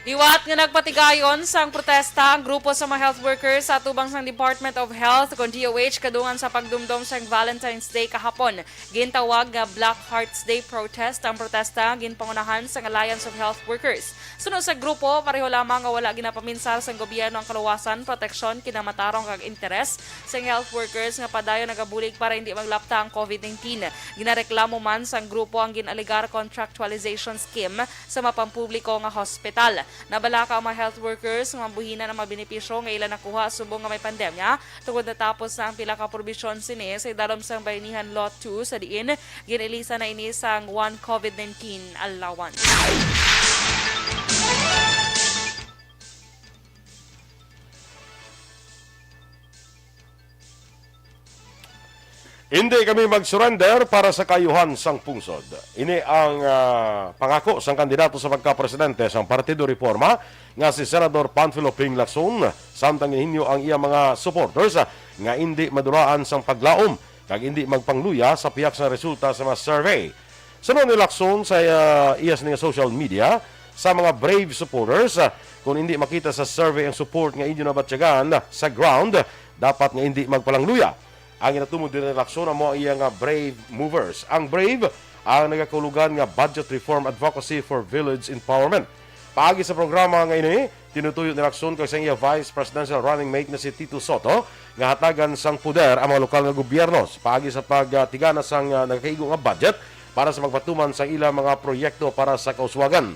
Liwat nga nagpatigayon sang protesta ang grupo sa mga health workers sa atubang sang Department of Health kon D O H kadungan sa pagdumdom sang Valentine's Day kahapon. Gintawag nga Black Hearts Day protest ang protesta nga ginpangunahan sang Alliance of Health Workers. Suno sa grupo, pareho lamang nga wala ginapaminsar sang gobyerno ang kaluwasan, proteksyon, kinamatarong kag interes sang health workers nga padayon nagabulig para hindi maglapta ang covid nineteen. Ginareklamo man sang grupo ang gin-alegar contractualization scheme sa mapampubliko nga hospital. Nabalaka ang mga health workers nga mabuhinan ang mga benepisyo nga ila nakuha subong nga may pandemya, tungod natapos na ang pila ka probisyon sini sa idalom sang Bayanihan Law two, sa diin gin-ilisan na ini sang one covid nineteen allowance. Hindi kami mag-surrender para sa kaayuhan sang pungsod. Ini ang, ah, pangako sang kandidato sa pagkapresidente sang Partido Reforma nga si Senador Panfilo Ping Lacson, samtang ginhinyo ang iya mga supporters, ah, nga indi madulaan sang paglaom kag indi magpangluya sa pihak sang resulta sa mga survey. Suno ni Lacson sa, ah, iya sini nga social media, sa mga brave supporters, ah, kung hindi makita sa survey ang support nga inyo nabatyagan sa ground, dapat nga hindi magpalangluya. Ang ginatumod diri ni Lacson amo ang iya nga brave movers. Ang brave ang nagakahulugan nga Budget Reform Advocacy for Village Empowerment. Paagi sa programa nga ini, tinutuyo ni Lacson kag sang iya vice presidential running mate nga si Tito Sotto nga hatagan sang poder ang mga lokal nga gobyerno sa paagi sa pagtigana sang, ah, nagakaigo nga budget para sa pagpatuman sang ilang mga proyekto para sa kauswagan.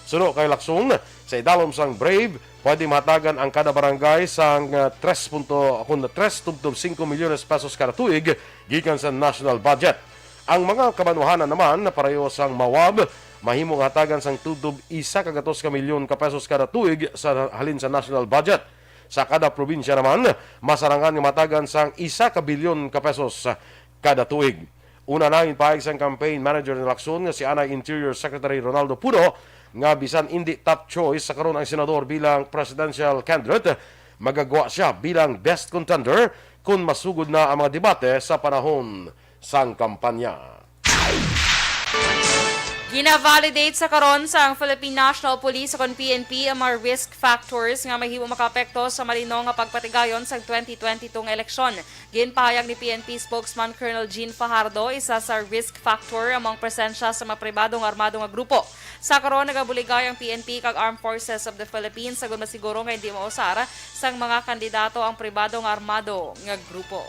Suno kay Lacson, sa idalom sang brave, Pwede mahatagan ang kada barangay sang, ah, tres punto, kun tres tubtob singko milyones pesos kada tuig gikan sa national budget. Ang mga kabanwahanan naman na pareho sang Mawab mahimong hatagan sang tubtob isa ka gatos ka milyon ka pesos kada tuig sa halin sa national budget. Sa kada probinsya naman, masarangan nga matagan sang isa ka bilyon ka pesos kada tuig. Una na, ginpahayag sang campaign manager ni Lacson nga si anay Interior Secretary Ronaldo Pudo nga bisan indi top choice sa karon ang senador bilang presidential candidate, magagwa siya bilang best contender kon masugod na ang mga debate sa panahon sang kampanya. Gina-validate sa karon sang Philippine National Police o kon P N P ang mga risk factors nga mahimo makaapekto sa malino nga pagpatigayon sang twenty twenty-two nga eleksyon. Ginpahayag ni P N P spokesman Colonel Jean Fajardo, isa sa risk factor amo ang presensya sa mga pribado nga armado nga grupo. Sa karon, nagabuligay ang P N P kag Armed Forces of the Philippines agud masiguro nga hindi mausar sang mga kandidato ang pribado nga armado nga grupo.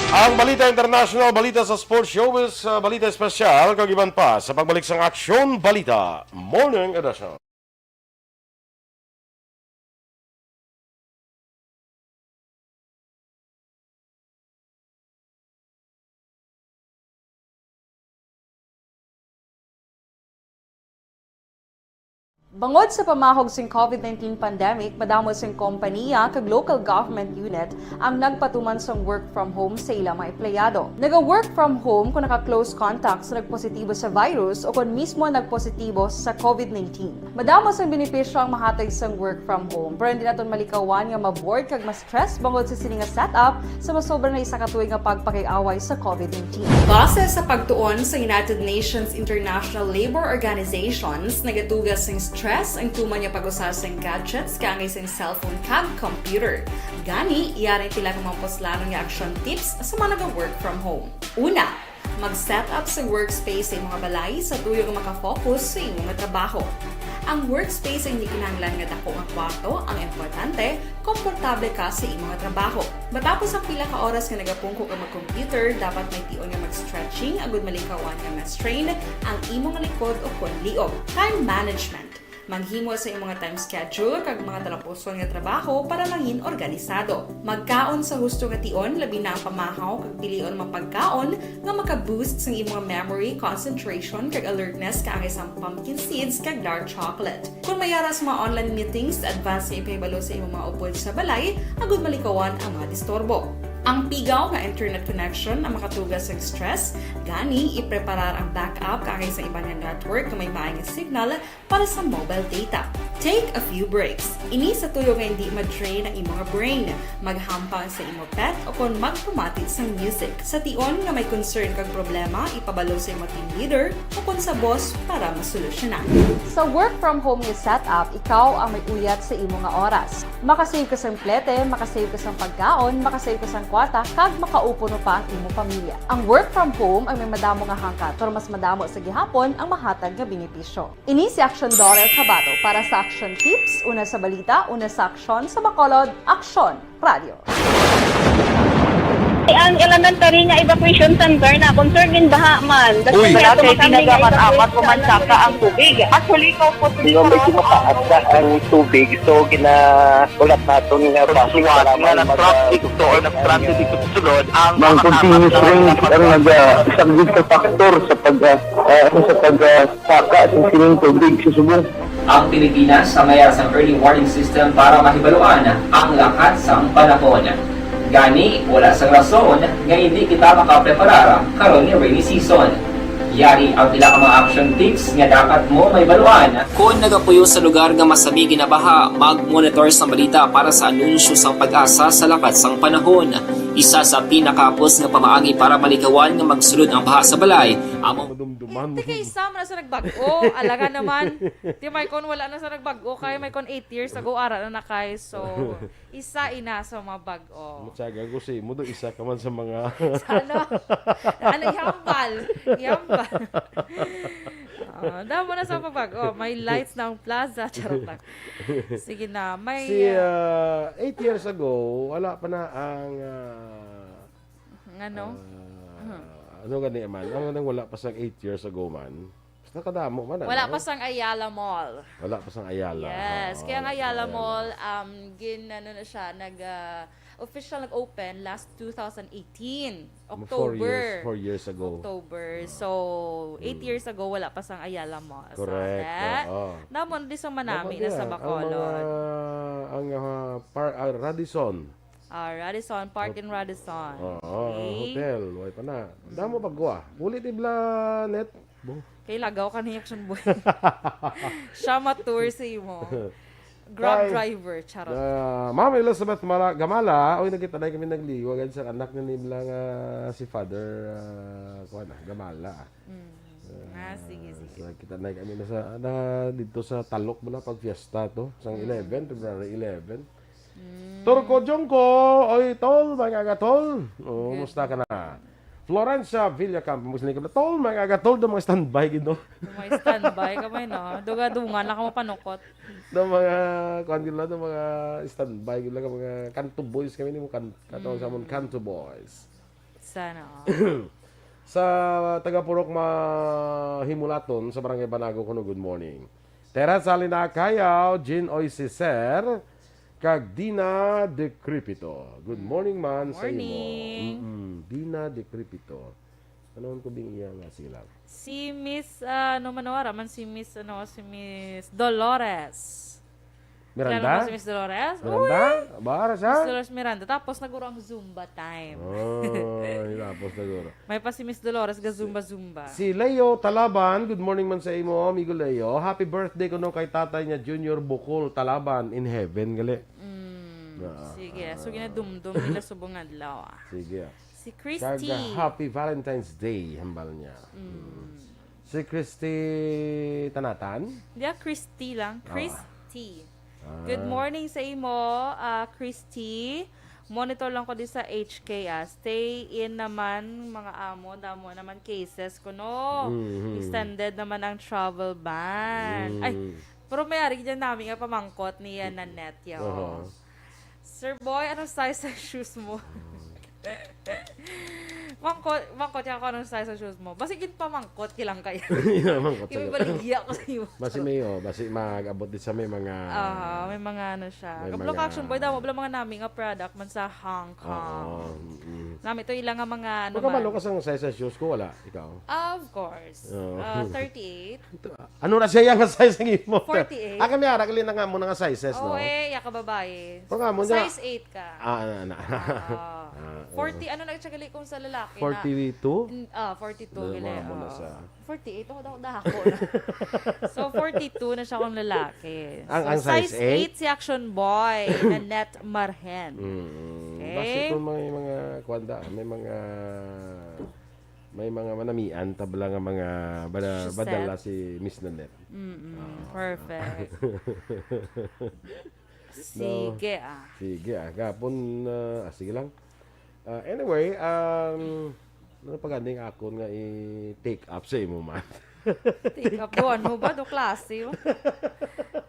Ang balita international, balita sa sports, showbiz, uh, balita espesyal, kag iban pa sa pagbalik sang Aksyon Balita Morning Edition. Bangod sa pamahog sing COVID nineteen pandemic, madamo sing kompaniya kag local government unit ang nagpatuman sang work from home sa ila mga empleyado. Naga-work from home kung naka-close contact sa nagpositibo sa virus o kon mismo nagpositibo sa COVID nineteen. Madamo sang benepisyo ang mahatag sang work from home, pero hindi naton malikawan nga ma-bored kag ma-stress bangod sa sini nga setup sa masobra na isa ka tuig nga pagpakig-away sa COVID nineteen. Base sa pagtuon sa United Nations International Labour Organizations, nagatuga sing stress ang tuman nga pag-usa sing gadgets kaangay sing cellphone kag computer. Gani, yari ang pila ka mga puslanon nga action tips sa mga naga-work from home. Una, mag-set up sa workspace sa imong balay sa tuyo nga makafocus sa imong trabaho. Ang workspace ay hindi kinahanglan nga dako nga kwarto, ang importante, komportable ka sa imong trabaho. Matapos ang pila ka oras nga nagapungko ka mag-computer, dapat may tion nga mag-stretching agud malikawan nga ma-strain ang imong likod o kon liog. Time management. Maghimo sa imong time schedule kag mga talapuson nga trabaho para mangin organisado. Magkaon sa husto nga tion, labi na ang pamahaw kag pilion mga pagkaon nga maka-boost sang imong memory, concentration, kag alertness kaangay sang pumpkin seeds kag dark chocolate. Kung may ara sa mga online meetings, advance nga ipahibalo sa imong mga upod sa balay agud malikawan ang mga disturbo. Ang pigaw nga internet connection ang makatuga sa stress, gani ipreparar ang backup kaangay sa iban nga network nga may maay nga signal para sa mobile data. Take a few breaks. Ini sa tuyo nga hindi ma-drain ang imong brain. Maghampang sa imo pet o kon magpamati sang music. Sa tion nga may concern kag problema, ipabalo sa imo team leader o kon sa boss para masolusyonan. Sa work from home nga setup, ikaw ang may uyat sa imo nga oras. Makasave ka sang plete, makasave ka sang pagkaon, makasave ka sang kwarta, kag makaupo pa ang imo pamilya. Ang work from home ang may madamo nga hangkat, pero mas madamo sa gihapon ang mahatag nga benepisyo. Ini si Aksyon Dorel Cabato para sa Aksyon Tips, una sa balita, una sa aksyon, sa Bacolod, Aksyon Radio. Ang elementary nga evacuation center na, concern in baha man. Uy. Wala kay ginagaman amat ko man saka ang tubig. Actually, ikaw po, hindi ko mataas na ang tubig. So, gina-, ulat naton nga basi para nga mag-, nag-traffic to or nag-traffic dito sa sulod, ang mga continuous rain ang nag-, ah, isang big factor sa pag, ah, ah, sa pag, ah, saka sa sining tubig sa subong. Ang Pilipinas ang may sang early warning system para mahibaluan ang lakat sang panahon. Gani, wala sang rason nga hindi kita makapreparar karon ni rainy season. Yari ang pila ka mga action tips nga dapat mo mahibaluan. Kon nagapuyo sa lugar nga masami ginabaha, mag-monitor sang balita para sa anunsyo sang PAGASA sa lakat sang panahon. Isa sa pinakahapos nga pamaagi para malikawan nga magsulod ang baha sa balay, amo Madumduman mo. Tika, isa man sa nagbag-o. Alaga naman. Ti may kon wala na sa nagbag-o kay may kon eight years ago ara na na kay. So, isa ina sa mga bag-o. Matyaga ko si mo do, isa ka man sa mga Sa ano? Ano, ihambal? Ihambal. Ah, damo na sa pagbag-o. May lights na ang plaza. Charot lang. Sige na. May, Si, ah, ah, eight years ago, wala pa na ang, ah, Ngano? Ah, Mhm. ano gani man? Ano nang wala pa sang eight years ago man? Nakadamo man, Wala ano? pa sang Ayala Mall. Wala pa sang Ayala. Yes, Oo, kaya ang Ayala Ayala. Mall, um, gin-, ano na siya, nag, ah, official nag-open last two thousand eighteen, Four October. years, four years ago. October. Oo. So, eight Mm. years ago, wala pa sang Ayala Mall. So, Correct. that, Oo. namo na di sang manami Namo na sa diyan. Ang Bacolod. mga, ang, ah, par-, ah, Radisson. Ah, Radisson, Park in Radisson. Oo, ang Okay. hotel, way pa na. Damo Mm. pa gwa. Uli ni Blanet. Bo. Kay lagaw ka ni Action Boy. Siya ma-tour sa imo. Grab Kay, driver, charot. ah, Ma'am Elizabeth Mala-, Gamala, oy, nagkita na kami nagliwag sa anak na ni Bla nga si Father, ah, kuwan na, Gamala. Mm. Ah, sige, Ah, sige. so, kita na kami na sa, na, dito sa Talok mo na pag fiesta to, sang Mm. eleven, February eleven. Mm. Turco Jongko, oy, tol, mga aga, tol. Oh, Good. Musta ka na? Florencia Villacampo, mas likom na, tol, mga aga, tol, do mga standby gid, no? Do mga standby ka may, no? Duga-dungan na ka mapanukot. Do mga, kuwan gid lang, do mga standby gid lang, mga Kanto Boys kami ni mo, kan-, katawag sa amon, Mm. Kanto Boys. Sana all. Sa taga Purok Mahimulaton, sa Barangay Banago, kuno, good morning. Teresa Lina Cayaw, Jean Oy Cicer, kag Dina Decrepito. Good morning man sa imo. Morning. Mm-mm. Dina Decrepito. Ano ang tubing iya nga sila? Si Miss, ah, ano man, wala man si Miss, ano, si Miss Dolores. Miranda? Kilala mo si Miss Dolores? Miranda? Uy! Ba, ara siya? Miss Dolores Miranda. Tapos, naguro ang Zumba time. Oy, tapos naguro. May pa si Miss Dolores ga Zumba-Zumba. Si Leo Talaban, good morning man sa imo, amigo Leo. Happy birthday kuno kay tatay niya, Junior Bukol Talaban, in heaven, gali. Mm, Ah, sige. So, ah. ginadumdum nila subong adlaw, ah. Sige, ah. Si Christy. Kag, ah, happy Valentine's Day, hambal niya. Mm. Mm. Si Christy Tanatan? Di, ah, Christy lang. Ah. Christy. Ah. Good morning sa imo, ah, Christy. Monitor lang ko di sa H K, ah. Stay in naman, mga amo. Damo naman cases kuno. Mm-hmm. Extended naman ang travel ban. Ay, Mm. pero may ari dyan namin nga pamangkot ni, ah, Nanette, yo. Oho. Sir Boy, anong size sa shoes mo? Mm. Mangkot, mangkot yan kung anong size sa shoes mo. Basi ginpamangkot kilang kayo. Ginpamangkot sa Ibaligya ko sa iyo. Basi may, oh, basi mag-abot din sa may mga Aha, may mga ano siya. may Kablo mga ka, Action Boy, damo bala mga nami nga product man sa Hong Kong. Oo, mm. Nami to ila nga mga ano Magkabalo man. ka sa size sa shoes ko, wala? Ikaw? Of course. Oo. Ah, thirty-eight. Ano na siya yang size ang imo? Forty-eight. Ah, kami ara, gali na nga mo na nga sizes, no? Oo, eh, ya ka babae. Pero nga mo niya Size eight ka. Ah, ano, ano. Ah, Ah, forty, oo. ano na siya gali kung sa lalaki na? Forty-two? Mm, ah, forty-two Na, gali, mga mo na oo. sa Forty-eight, oh, daw, dako na. So, forty-two na siya kung lalaki. Ang, So, ang size size eight? eight si Action Boy, Nanette Marhen. Mm, Okay. basi kung may mga, kuwan da, may mga, may mga manamian, tabla nga mga bada-, Giselle. badala si Miss Nanette. Mm-mm, Ah. perfect. No. Sige, ah. Sige, ah. Gapon, ah, ah, sige lang. Ah, anyway, um, ano pa ganing akon nga i-take up sa imo man? Take up, doon mo ba? Do klase, oh.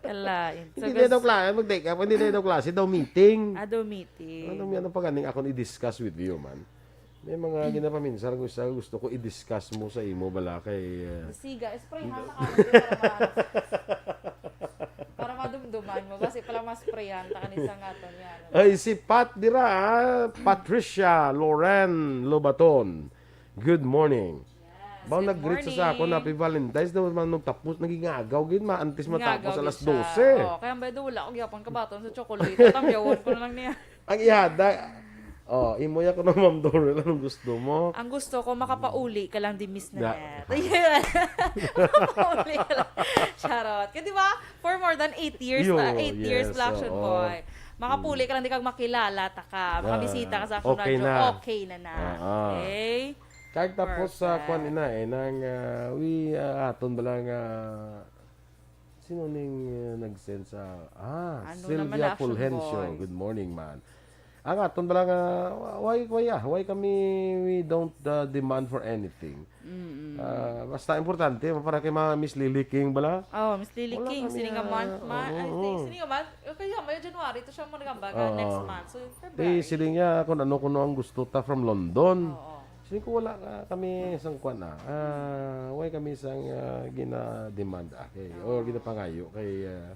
Kalain. So, Hindi na daw gus- klase, mag-take up. Hindi na daw klase, daw meeting. Ah, daw meeting. Ano, ano pa ganing akon i-discuss with you, man? May mga ginapaminsan ko sa gusto ko i-discuss mo sa imo bala kay, uh, Siga, sprayan ta ka para ma-, para madumduman mo. Basi pala mas sprayan ta ka ni sa ngaton yan. Ay, si Pat dira, ah. Patricia Loren Lobaton. Good morning. Yes, Baw good nag-greet sa, sa ako na morning. Happy Valentine's daw man nung tapos, naging agaw gid, ma-, antes matapos Ngagaw alas gid siya. dose. Oh, kaya ang bayad wala ko gyapon kabaton sa chocolate. Tamyawon ko na lang niya. Ang ihada, oh, imo ya ko na, Ma'am Dorel, anong gusto mo? Ang gusto ko, makapauli ka lang di Miss Da- Nanette. Yeah. Makapauli ka lang. Charot. Kaya di ba, for more than eight years Yo, na, eight years yes, pala, Action oo. Boy. Makapauli Mm. ka lang di kag makilala ta ka. Makabisita ka sa Ah, Action okay Radio, na. okay na na. Ah, ah. Okay? Kag tapos sa Perfect. kwan ina, eh, nang, ah, we, ah, aton bala nga, sino ning, ah, nag-send sa, ah, Ano Sylvia naman, Action Fulgencio. Boy? Good morning, man. Ang aton bala nga, why, why, ah, why kami, we don't, ah, demand for anything. Mm-mm. Ah, basta importante, para kay mga Miss Lily King bala. Oh, Miss Lily Wala King, kami, sini nga ah, month, ma-, oo, I think, oo. sini nga month, okay, yeah, may January, to siya mo nagamba, Oo. next month. So, February. Di, sini niya kung ano, kung ano ang gusto ta from London. Oo. Sabi ko, "Wala ka, kami sang kwan, ah. Ah, wala kami sang, ah, gina-demand, ah, kay, or ginapangayo kay, ah,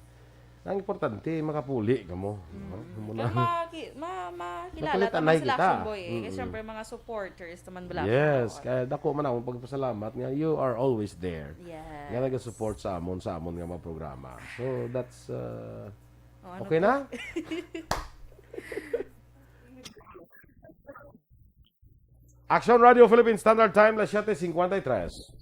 ang importante, makapuli kamo, no? Mm. Amo na. Kaya maki-, ma-, makilala Makulit naman anay sila, kita. Action Boy, eh. Kasi Mm-mm. syempre, mga supporters naman bala Yes, ako. Kaya dako man akong pagpasalamat nga you are always there. Yes. Nga nag-support sa amon, sa amon nga mga programa. So, that's, uh, Oh, ano okay to? Na? Action Radio Philippines Standard Time, las siete cincuenta y tres.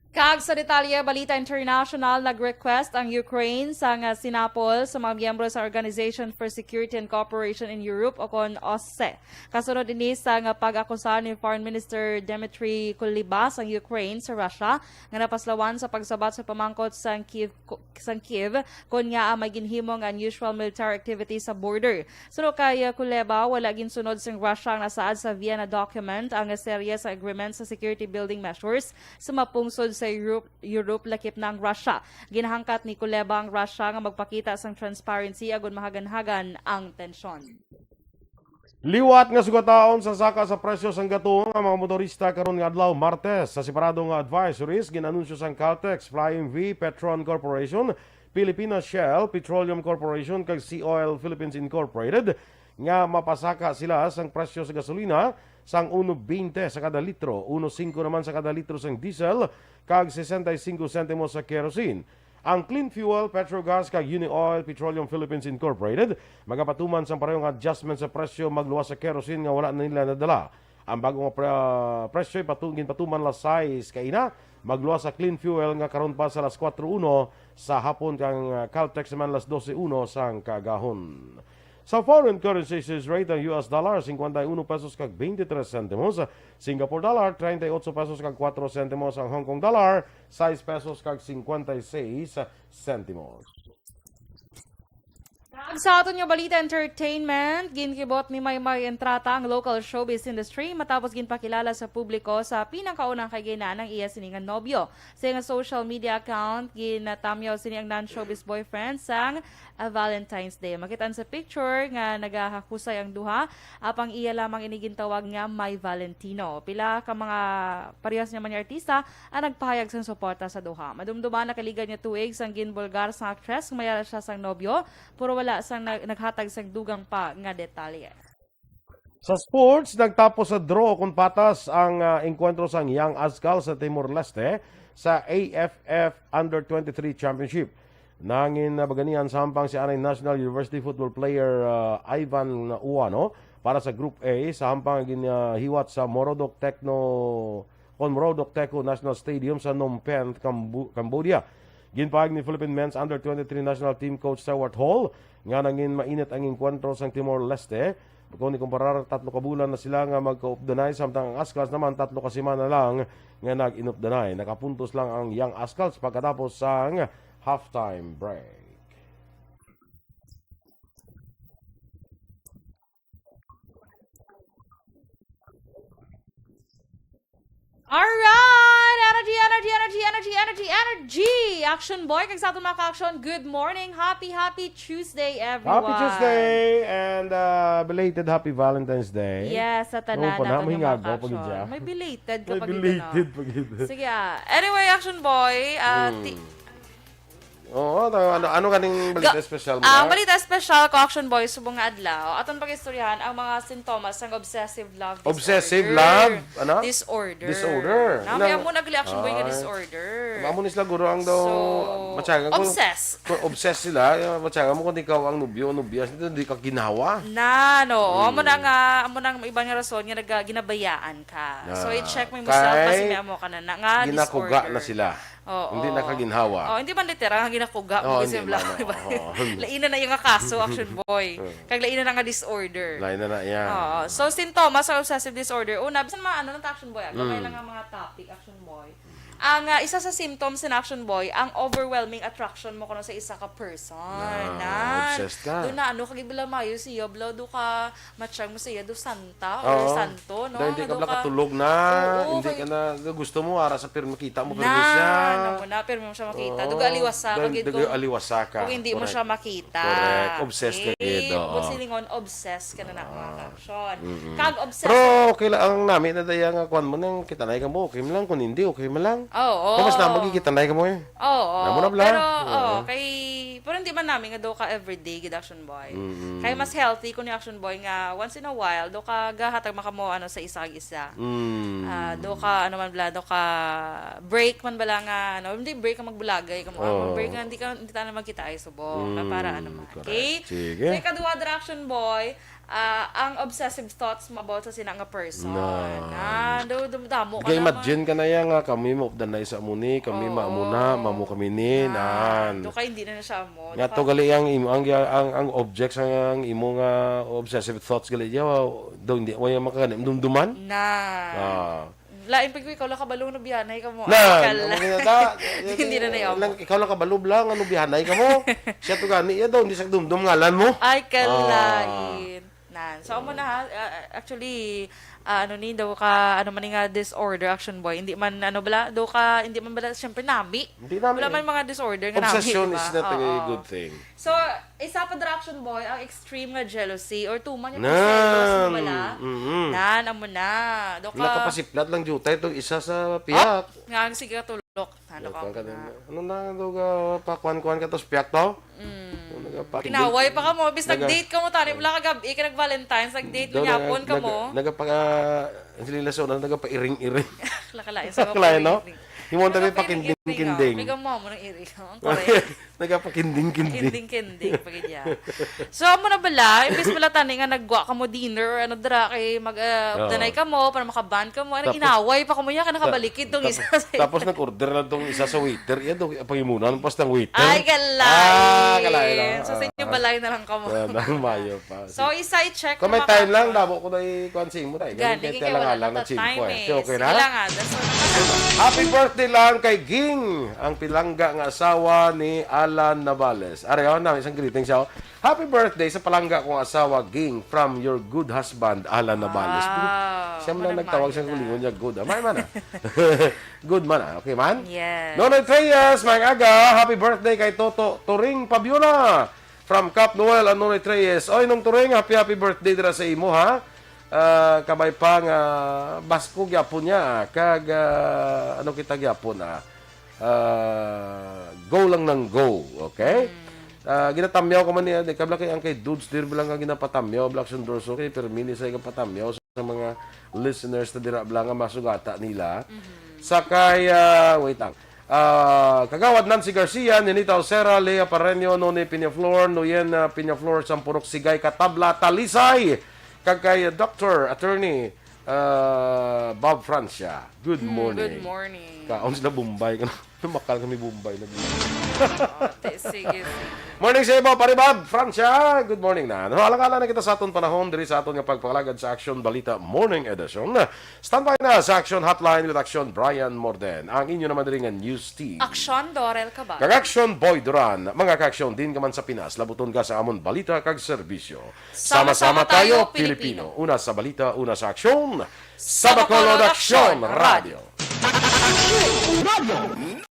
Kag sa detalye, balita international, nag-request ang Ukraine sang, ah, sinapol sa mga miyembro sa Organization for Security and Cooperation in Europe, o kon OSCE. Kasunod ini sang pag-akusa ni Foreign Minister Dmitry Kuleba sang Ukraine sa Russia nga napaslawan sa pagsabat sa pamangkot sang Kyiv, sang Kyiv, kon ngaa may ginhimo nga unusual military activity sa border. Suno kay, uh, Kuleba, wala ginsunod sang Russia ang nasaad sa Vienna document ang serye sa agreement sa security building measures sa mapungsod sa Europe, Europe lakip na ang Russia. Ginahangkat ni Kuleba ang Russia nga magpakita sang transparency agud mahaganhagan ang tensyon. Liwat nga sugataon sa saka sa presyo sang gatong ang mga motorista karon nga adlaw, Martes. Sa separado nga advisories, gin-anunsyo sang Caltex, Flying V, Petron Corporation, Pilipinas Shell, Petroleum Corporation, kag Sea Oil Philippines Incorporated nga mapasaka sila sang presyo sa gasolina sang uno bente sa kada litro, uno singko naman sa kada litro sang diesel, kag sesenta y cinco sentimos sa kerosene. Ang Clean Fuel, Petrogas, kag Uni Oil Petroleum Philippines Incorporated magapatuman sang pareho nga adjustment sa presyo magluwas sa kerosene nga wala na nila nadala. Ang bag-o nga pre-, presyo ipatu-, ginpatuman las sais kaina, magluwas sa Clean Fuel nga karon pa sa las kuwatro uno sa hapon, kang, ah, Caltex naman las dose uno sang kaagahon. Sa foreign currency exchange rate, ang U S dollar, cincuenta y uno pesos kag veintitrés centimos, Singapore dollar, treinta y ocho pesos kag cuatro centimos, ang Hong Kong dollar, sais pesos kag cincuenta y seis centimos. Kag sa aton nga balita entertainment, ginkibot ni Maymay Entrata ang local showbiz industry matapos ginpakilala sa publiko sa pinakaunang kag ginanang iya sining nga nobyo. Sa iyang social media account, ginatamyaw sini ang non-showbiz boyfriend sang, ah, Valentine's Day. Makit-an sa picture nga nagahakusay ang duha, apang iya lamang ini gintawag nga My Valentino. Pila ka mga parehas niya man nga artista ang nagpahayag sang suporta sa duha. Madumduman, nakaligad nga tuig sang ginbulgar sang aktres, mayara siya sang nobyo, pero wala sang nag-, naghatag sang dugang pa nga detalye. Sa sports, nagtapos sa draw kon patas ang, ah, engkwentro sang Young Askals sa Timor-Leste sa A F F Under twenty-three Championship. Nangin, ah, baganian sa hampang si anay National University football player, ah, Ivan Uwano para sa Group A sa hampang ginahiwat sa Morodok Techno kon Morodok Teco National Stadium sa Phnom Penh, Cambo-, Cambodia. Ginpahayag ni Philippine Men's Under twenty-three National Team Coach Stewart Hall nga nangin mainit ang engkwentro sang Timor-Leste. Kung ikumparar, tatlo ka bulan na sila nga magkaupdanay, samtang ang Askals naman tatlo ka semana lang nga nag-inupdanay. Nakapuntos lang ang Young Askals pagkatapos sang halftime break. Alright! Energy, energy, energy, energy, energy, energy! Action Boy, kag sa aton mga ka-action, good morning! Happy, happy Tuesday, everyone! Happy Tuesday and, uh, belated Happy Valentine's Day. Yes, sa tanan Oo, pa na, naton nga mga mahingago pa gid ka-action. Siya. May belated ka May pa gid, belated no? pa gid. Sige, ah. Anyway, Action Boy, ah, Hmm. ti- Oo, ta-, ano, ano kaning balita Ga-, special mo ang na? balita special ko, Action Boy, subong nga adlaw, aton pag-istoryahan ang mga sintomas sang obsessive love Obsessive disorder. love? Ano? Disorder. Disorder. Nami Nang amo nag-reaction, Boy, nga Ay. disorder. Amo ni sila, guro, ang daw, So, matyagan ko, obsessed. kung obsessed sila, eh, matyagan mo kung ikaw ang nobyo o nobya, hindi ka ginhawa. Na, no. Hmm. Amo na nga, amo na ang iba nga rason nga naga-, ginabayaan ka. So, Ah, i-check mo yung kay self, basi may amo ka na, na nga ginakuga disorder. na sila. Oo. Hindi na kaginhawa. Oo, hindi man literal nga ginakuga mo Oo, kasi hindi bla-, man, oo. Oo. Lain na na yung kaso, Action Boy. Oo. Kag lain na na nga disorder. Lain na na, yeah. Oo. So, sintomas sa obsessive disorder. Una, bisan ma-, ano lang ta, Action Boy, ah, gamay Mm. lang ang mga topic, Action Boy. Ang, ah, isa sa symptoms ni Action Boy, ang overwhelming attraction mo kuno sa isa ka person. Ah, Nan. obsessed ka. Do na, ano, kag ibla mayo siya, bla, do ka, matchang mo siya, do santa, or Oo. santo, no? Dahil hindi Nga ka do bla ka katulog na, Oo, hindi kay ka na, gusto mo, ara sa pirmi, kita mo, pirmi Nan, siya. amo na, pirmi mo siya makita. Oo. Do ga aliwasa, Dahil kag do ito, ga aliwasa ka. kung hindi mo Correct. siya makita. Correct. Obsessed ka Okay. gid, oo. Buot silingon, obsessed ka na na, mga Ah. ka-action. Mm-mm. Kag obsessed Pero okay lang, ang nami na daya nga, kuwan mo nang kita na ka mo, okay mo lang, kung hindi, okay mo lang. Oo. Kung mas na, magkikita na ka mo eh. Oo, Namo na bala? pero, Oo. oo, kay, pero hindi man namin nga daw ka everyday gid, Action Boy. Mm-mm. Kay mas healthy ko ni Action Boy nga once in a while, daw ka gahatag makamo, ano, sa isa kag isa. Mm. Ah, daw ka, ano man bala, daw ka break man bala nga, ano, hindi break ka magbulagay ka mo, ah, Oo. break nga hindi ka, hindi tayo magkita ay subong. Nga para, Mm, ano man. correct. Okay? Sige. So, ikaduha, dira, Action Boy, ah, ang obsessive thoughts mo about sa sina nga person. Na. Na, do, do, damo ka Kaya naman. imagine ka na yan nga, kami mo, updan na isa mo ni, kami Oo. maamo na, mamo kami ni, Na, nan. do kay hindi na na siya amo. Nga Di to ba? gali ang imo, ang, ang, ang objects, ang, ang imo nga obsessive thoughts gali, yaw, do hindi, wala makagani, dumduman? Na. Ah. Lain pa ko, ikaw lang kabalo, nubihanay ka mo. Na, Ay, kala. ano nga ta? Hindi na na yun. Lang, ikaw lang kabalo, bla, nga nubihanay ka mo. Siya to gani, iya daw, hindi sa dumdum ngalan mo. Ay, Ah. kalain. Nan. So, amo na ha, ah, actually, ah, ano ni, daw ka, ano man ni nga disorder, Action Boy. Hindi man, ano bala, daw ka, hindi man bala, syempre, nami. Hindi nami Wala eh. man mga disorder nga nami, Obsession di ba? is not a Oo. good thing. So, isa pa, dira, Action Boy, ang extreme nga jealousy or tuman yung Nan. pagselos mo bala. Mm-mm. Nan, amo na. Daw ka Nakapasiplat lang jutay itong isa sa piyak. Nga ang sige tulok. Ano Ano ka ka na? din? Ano na, daw ka, pakuan-kuan ka, tapos piyak to? Mm. Ano ka, pa- Kinaway pa ka mo, bis Naga- nag-date ka mo, tani, wala ka gabi, ka nag-Valentine's, nag-date Daw mo, yapon naga-, ka mo. naga-, nagapaka-, ang sila so, nagapairing-iring. Lakalain sa Lakalain, no? pairing-iring. Himo ang tabi Nagapairing-iring, pakinding-kinding. oh. May gamo mo ng iring, oh. Ang correct. Nagapakinding-kinding. Kinding-kinding, pagidya. So, amo na bala, imbis pala tani nga naggwa ka mo dinner or ano dira, kay mag, ah, Oo. danay ka mo, para makaban ka mo, ano, Tapos, inaway pa ka mo niya, ka ta-, nakabalikid tong tap-, isa sa tapos nag-order lang tong isa sa waiter. Iya daw, pangimunan, pas ng waiter. Ay, kalain. Ah, kalain, ah. So, sa inyo Ah, balay na lang ka mo. ah, nang mayo pa. So, isa i-check Kung na may mga time lang, ka- damo ko na ikuan sa imo, dai. Gani, Ganun kay kay wala lang na na ta time, chimpo, eh. eh. Okay Sige na? lang, ah. That's all. Happy birthday lang kay Ging, ang pilangga nga asawa ni Alan Navales. Ari, oh, na, isang greeting siya, oh. "Happy birthday sa palangga kong asawa, Ging, from your good husband, Alan Navales." Wow. Siya man Manang lang nagtawag sa mayo na. kulingon niya, good, ah. May man, ah. Good man, ah. Okay man? Yes. Nonoy Treyes, may aga. Happy birthday kay Toto Turing Pabiola. From Cap Noel, ang Nonoy Treyes. Oy, Nong Turing, happy, happy birthday dira sa imo, ha? Ah, kabay pa nga Basko gyapon niya, ah. Kag, ah, ano kita gyapon, ah? Ah, go lang ng go, okay? Mm. Ah, ginatamyaw ko man niya, di kabla kay ang kay Dudes, dir lang nga ginapatamyaw, Black Sundorso, kay Permini sa ikapatamyaw sa mga listeners na dira bla nga masugata nila. Mhm. Sa kay, ah, wait lang. Ah, Kagawad Nancy Garcia, Ninita Osera, Lea Pareño, Noni Peñaflor, Nuyen, ah, Peñaflor, Sampurok, Sigay, Katabla, Talisay, kag kay Doctor Attorney, ah, Bob Francia. Good Mm, morning. good morning. Kaon sila Bombay. Lumakal kami Bombay na dito. Oo, te, sige, sige. Morning sa ibo, Pare Bob, Francia. Good morning na. Ano, alang-alang na kita sa aton panahon diri sa aton nga pagpangalagad sa Action Balita Morning Edition. Standby na sa Action Hotline with Action Brian Morden. Ang inyo naman diri nga news team. Action Dorel Cabal. Kag Action Boy Duran. Mga ka-action, diin ka man sa Pinas, labuton ka sa amon balita kag serbisyo. Sama-sama tayo, Pilipino. Una sa balita, una sa aksyon. Sa Bacolod Aksyon Radio. Action Radio.